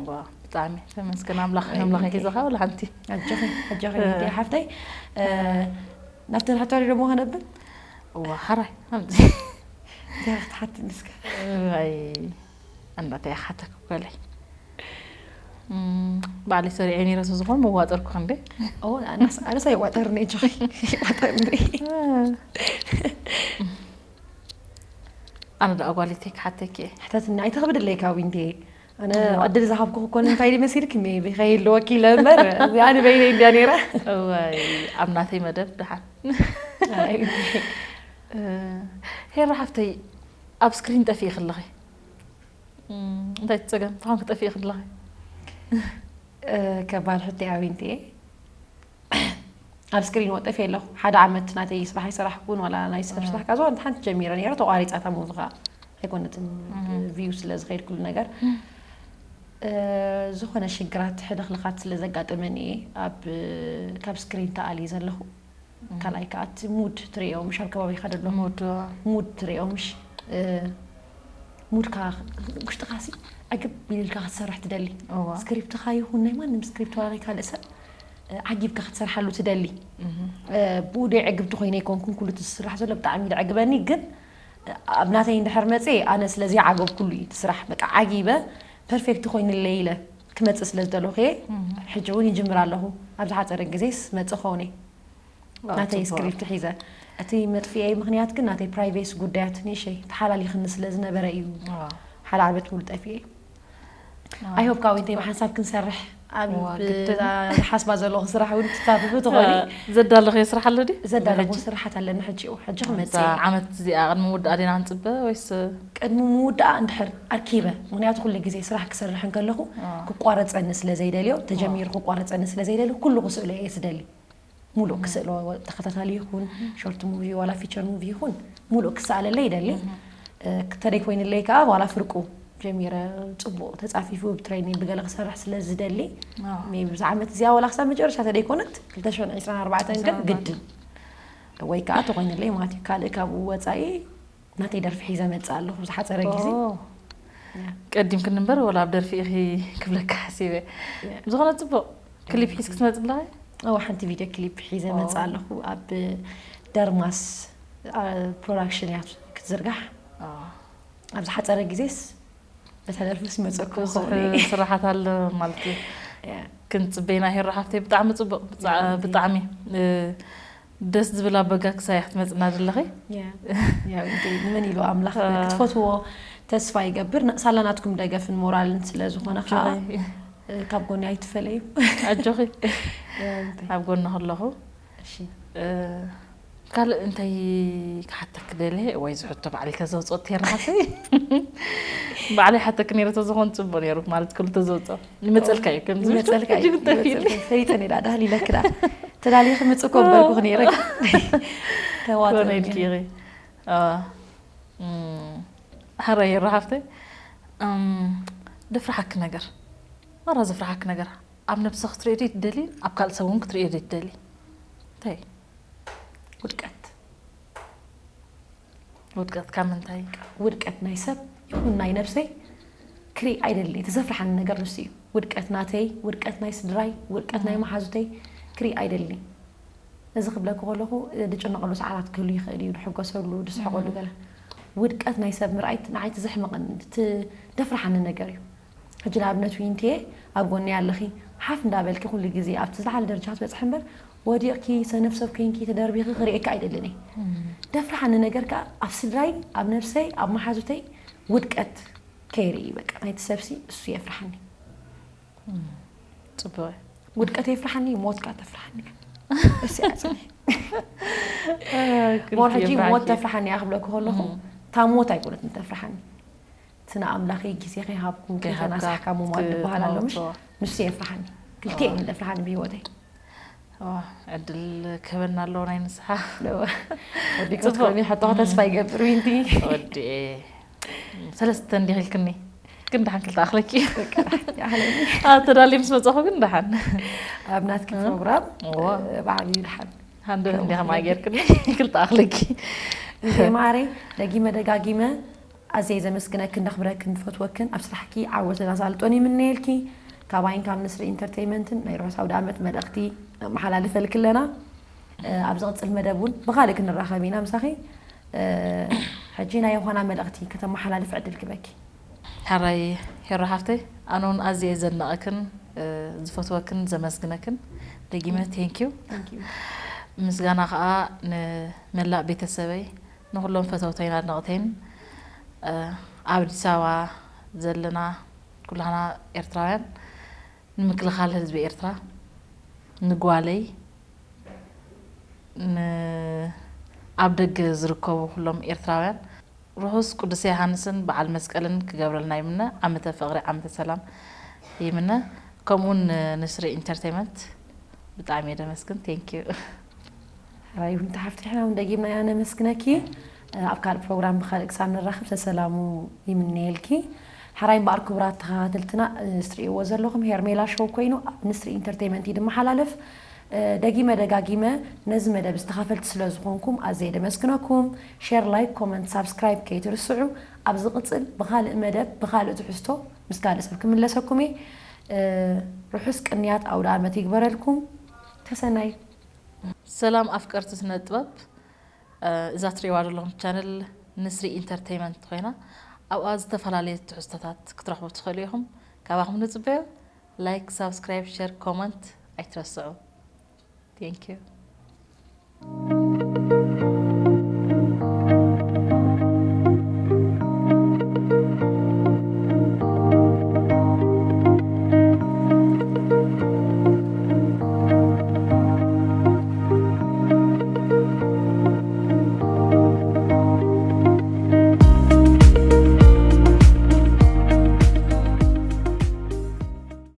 ብጣዕሚ ተመስገን ኣምላኽ ኣምላኽ ሒዝኻ ወላ ሓንቲ ኣጆኺ ኣጆኺ ሓፍተይ ናብተን ሕቶ ደሞ ከነብል እዋ ሓራይ ክትሓትኒ እስከ ኣይ ኣንዳታ ይሓተክ ኮለይ ባዕለይ ሰሪዐ ነይረ ዝኾን መዋጠርኩ ክንደ ኣነስ ኣይዋጠርን እየ ጆኺ ይዋጠርኒ ኣነ ደኣ ጓሊተይ ክሓተኪ እየ ሕተትኒ ኣይተኽብድለይ ካብ ዊንቴ ኣነ ዕድል ዝሃብኩ ክኮን እንታይ ድመሲልክ ሜቢ ከይህልወኪ ኢለ እምበር እዚኣ ንበይነይ እንድያ ነይራ እዋይ ኣብ ናተይ መደብ ደሓን ሄራ ሓፍተይ ኣብ ስክሪን ጠፊእኺ ኣለኺ እንታይ ትጸገም ብሓንክ ጠፊእኺ ኣለኺ? ከባድ ሕቶ ኣዊንቲ ኣብ ስክሪን ወጠፍ ኣለኹ ሓደ ዓመት ናተይ ስራሕ ይሰራሕኩን ዋላ ናይ ሰብ ስራሕ ካዞ ሓንቲ ጀሚረ ነረ ተቋሪፃ እታ ሙቪ ከዓ ኣይኮነትን ቪው ስለ ዝኸይድ ኩሉ ነገር ዝኾነ ሽግራት ሕልኽልኻት ስለ ዘጋጠመኒ እየ ኣብ ካብ ስክሪን ተኣልየ ዘለኹ ካልኣይ ከዓ እቲ ሙድ ትሪኦ ምሽ ኣብ ከባቢካ ደሎ ሙድ ሙድ ትሪኦ ምሽ ሙድካ ውሽጥካ ሲ ዕግብ ኢልካ ክትሰርሕ ትደሊ ስክሪፕትካ ይኹን ናይ ማንም ስክሪፕት ዋላ ናይ ካልእ ሰብ ዓጊብካ ክትሰርሓሉ ትደሊ ብኡ ደይ ዕግብቲ ኮይነ ኣይኮንኩን ኩሉ እቲ ዝስራሕ ዘሎ ብጣዕሚ ደዕግበኒ ግን ኣብ ናተይ እንድሕር መፅየ ኣነ ስለዚ ዓገብኩሉ እዩ እቲ ስራሕ በቃ ዓጊበ ፐርፌክት ኮይንለይ ኢለ ክመፅእ ስለ ዝደለኹ እየ ሕጂ እውን ይጅምር ኣለኹ ኣብ ዝሓፀረ ግዜስ መፅእ ከውነ ናተይ ስክሪፕት ሒዘ እቲ መጥፍኤይ ምክንያት ግን ናተይ ፕራይቬሲ ጉዳያት ንእሸይ ተሓላሊኽኒ ስለ ዝነበረ እዩ ሓደ ዓመት ሙሉ ጠፊኤ ኣይሆፕ ካው እንተይ ብሓንሳብ ክንሰርሕ ኣብ ዝሓስባ ዘለኹ ስራሕ እውን ትሳተፉ ትኾኒ ዘዳለኸ ስራሕ ኣሎ ድዩ ዘዳለኹ ስራሓት ኣለኒ ሕጂ እዩ ሕጂ ክመፅእ ዓመት እዚኣ ቅድሚ ምውዳኣ ዲና ክንፅበ ወይስ ቅድሚ ምውዳኣ እንድሕር ኣርኪበ ምክንያቱ ኩሉ ግዜ ስራሕ ክሰርሕ እንከለኹ ክቋረፀኒ ስለ ዘይደልዮ ተጀሚሩ ክቋረፀኒ ስለ ዘይደልዮ ኩሉ ክስእሎ እየ ዝደሊ ሙሉእ ክስእሎ ተኸታታሊ ይኹን ሾርት ሙቪ ዋላ ፊቸር ሙቪ ይኹን ሙሉእ ክሰኣለለ ይደሊ ተደይ ኮይንለይ ከዓ ዋላ ፍርቁ ጀሚረ ፅቡቅ ተፃፊፉ ብትሬኒንግ ብገለ ክሰርሕ ስለ ዝደሊ ብዛ ዓመት እዚኣ ዋላ ክሳብ መጨረሻ ተደይኮነት ክልተ ሽሕን ዕስራን ኣርባዕተን ግን ግድን ወይ ከዓ ተኮይንለይ ማለት እዩ ካልእ ካብኡ ወፃኢ ናተይ ደርፊ ሒዘ መፅእ ኣለኹ ዝሓፀረ ግዜ ቀዲም ክንበር ወላ ኣብ ደርፊ ኢኺ ክብለካ ሓሲበ ዝኾነ ፅቡቅ ክሊፕ ሒዝ ክትመፅ ኣለኺ እዋ ሓንቲ ቪድዮ ክሊፕ ሒዘ መፅእ ኣለኹ ኣብ ደርማስ ፕሮዳክሽን እያ ክትዝርጋሕ ኣብ ዝሓፀረ ግዜስ በታ ደርፊ ስመፀኩ ስራሓት ኣለ ማለት እዩ ክንፅበይና ሄሮ ሓፍተይ ብጣዕሚ ፅቡቅ ብጣዕሚ ደስ ዝብል ኣበጋግሳ እያ ክትመፅና ዘለኺ ንመን ኢሉ ኣምላኽ ክትፈትዎ ተስፋ ይገብር ሳላ ናትኩም ደገፍን ሞራልን ስለ ዝኾነ ከዓ ካብ ጎኒ ኣይትፈለዩ ኣጆኺ ኣብ ጎኒ ከለኹ ካልእ እንታይ ክሓተክ ደልየ ወይ ዝሕቶ ባዕለይ ከዘውፅኦ ተርናሓሰይ ባዕለይ ሓተክ ነረ ተዝኾን ፅቡቅ ነሩ ማለት ክሉ ተዘውፅኦ ይመፀልካ እዩ ከም ዝብል እጅግ እንተፊል ፈሊጠ ነዳ ዳህል ይለክዳ ተዳልየ ክምፅእ እኮ በልኩ ነረ ተዋጠ ኢልኪ ኢኺ ሕራይ ይሮ ሓፍተይ ደፍርሓኪ ነገር ማራ ዘፍርሓኪ ነገር ኣብ ነብሰ ክትሪኦ ዶ ትደሊ ኣብ ካልእ ሰብ እውን ክትሪኦ ዶ ትደሊ እንታይ ውድቀት ውድቀት ካብ ምንታይ ውድቀት ናይ ሰብ ይኹን ናይ ነብሰይ ክርኢ ኣይደሊ እቲ ዘፍርሓኒ ነገር ንሱ እዩ ውድቀት ናተይ ውድቀት ናይ ስድራይ ውድቀት ናይ መሓዙተይ ክርኢ ኣይደሊ እዚ ክብለኪ ከለኹ ድጭነቐሉ ሰዓታት ክህሉ ይኽእል እዩ ድሕጎሰሉ ድስሕቐሉ ገለ ውድቀት ናይ ሰብ ምርኣይ ንዓይ ትዘሕምቐኒ ትደፍርሓኒ ነገር እዩ ሕጂ ንኣብነት ዊንትየ ኣብ ጎኒ ኣለኺ ሓፍ እንዳበልኪ ኩሉ ግዜ ኣብቲ ዝለዓለ ደረጃ ክትበፅሒ እምበር ወዲቕኪ ሰነፍ ሰብ ኮይንኪ ተደርቢኺ ክርእየካ ኣይደልን እየ ደፍርሓኒ ነገር ከዓ ኣብ ስድራይ ኣብ ነብሰይ ኣብ መሓዙተይ ውድቀት ከይርኢ በቃ ናይቲ ሰብሲ እሱ የፍርሓኒ ፅቡቅ ውድቀት የፍርሓኒ ሞት ከዓ ተፍርሓኒ እያ እሱ ያፅኒ ሞር ሕጂ ሞት ተፍርሓኒ እያ ክብለኩ ከለኹ እታ ሞት ኣይኮነትን ተፍርሓኒ እቲ ንኣምላኸይ ግዜ ከይሃብኩ ከይተናሳሕካ ምሟት ዝበሃል ኣሎ ምሽ ንሱ የፍርሓኒ ክልቲኤን እየን ዘፍርሓኒ ብሂወተይ ዕድል ክህበና ኣለዎ ናይ ንስሓ ወዲካ ትኮኒ ሕቶ ተስፋ ይገብር ዊንቲ ወዲኤ ሰለስተ እንዲኺልክኒ ግን ደሓን ክልተኣኽለኪ ተዳልየ ምስ መፀኹ ግን ደሓን ኣብ ናትኪ ፕሮግራም ባዕሉ ደሓን ሃንደ እንዲኻ ማጌርክኒ ክልተኣኽለኪ ማሬ ደጊመ ደጋጊመ ኣዝየ ዘመስግነክን ነኽብረክን ንፈትወክን ኣብ ስራሕኪ ዓወትን ኣሳልጦን ይምነየልኪ ካባይን ካብ ንስሪ ኢንተርተይመንትን ናይ ርሑስ ኣውደ ኣመት መልእኽቲ ነመሓላልፈልኪ ኣለና ኣብ ዝቕፅል መደብ እውን ብኻልእ ክንራኸብ ኢና ምሳኺ ሕጂ ናይ ዮሃና መልእኽቲ ከተመሓላልፍ ዕድል ክበኪ ሕራይ ሄሮ ሓፍተይ ኣነ እውን ኣዝየ ዘድንቐክን ዝፈትወክን ዘመስግነክን ደጊመ ቴንኪዩ ምስጋና ከዓ ንመላእ ቤተሰበይ ንኩሎም ፈተውተይን ኣድነቕተይን ኣብ ኣዲስ ኣበባ ዘለና ኩላህና ኤርትራውያን ንምክልኻል ህዝቢ ኤርትራ ንጓለይ ኣብ ደገ ዝርከቡ ኩሎም ኤርትራውያን ርሑስ ቅዱስ ዮሃንስን በዓል መስቀልን ክገብረልና ይምነ። ዓመተ ፍቕሪ ዓመተ ሰላም ይምነ። ከምኡውን ንስሪ ኢንተርቴይመንት ብጣዕሚ እየ ደመስግን። Thank you። ሕራይ ይሁን ተሓፍቲ ሕና እውን ደጊምና ኢና ነመስግነኪ። ኣብ ካልእ ፕሮግራም ብካልእ ክሳብ ንራኸብ ሰሰላሙ ይምነየልኪ። ሕራይ እምበኣር ክቡራት ተኸታተልትና ስትሪእዎ ዘለኹም ሄርሜላ ሾው ኮይኑ ኣብ ንስሪ ኢንተርቴይመንት እዩ ዝመሓላለፍ። ደጊመ ደጋጊመ ነዚ መደብ ዝተኻፈልቲ ስለ ዝኾንኩም ኣዘየ ደመስግነኩም። ሼር፣ ላይክ፣ ኮመንት፣ ሳብስክራይብ ከይትርስዑ። ኣብ ዝቕፅል ብኻልእ መደብ ብኻልእ ትሕዝቶ ምስ ካልእ ሰብ ክምለሰኩም እየ። ርሑስ ቅንያት ኣውደ ኣመት ይግበረልኩም። ተሰናይ። ሰላም ኣፍቀርቲ ስነ ጥበብ። እዛ ትሪእዋ ዘለኹም ቻነል ንስሪ ኢንተርቴይመንት ኮይና ኣብኣ ዝተፈላለዩ ትሕዝቶታት ክትረኽቡ ትኽእሉ ኢኹም። ካባኹም ንፅበዮ። ላይክ፣ ሳብስክራይብ፣ ሸር፣ ኮመንት ኣይትረስዑ። Thank you።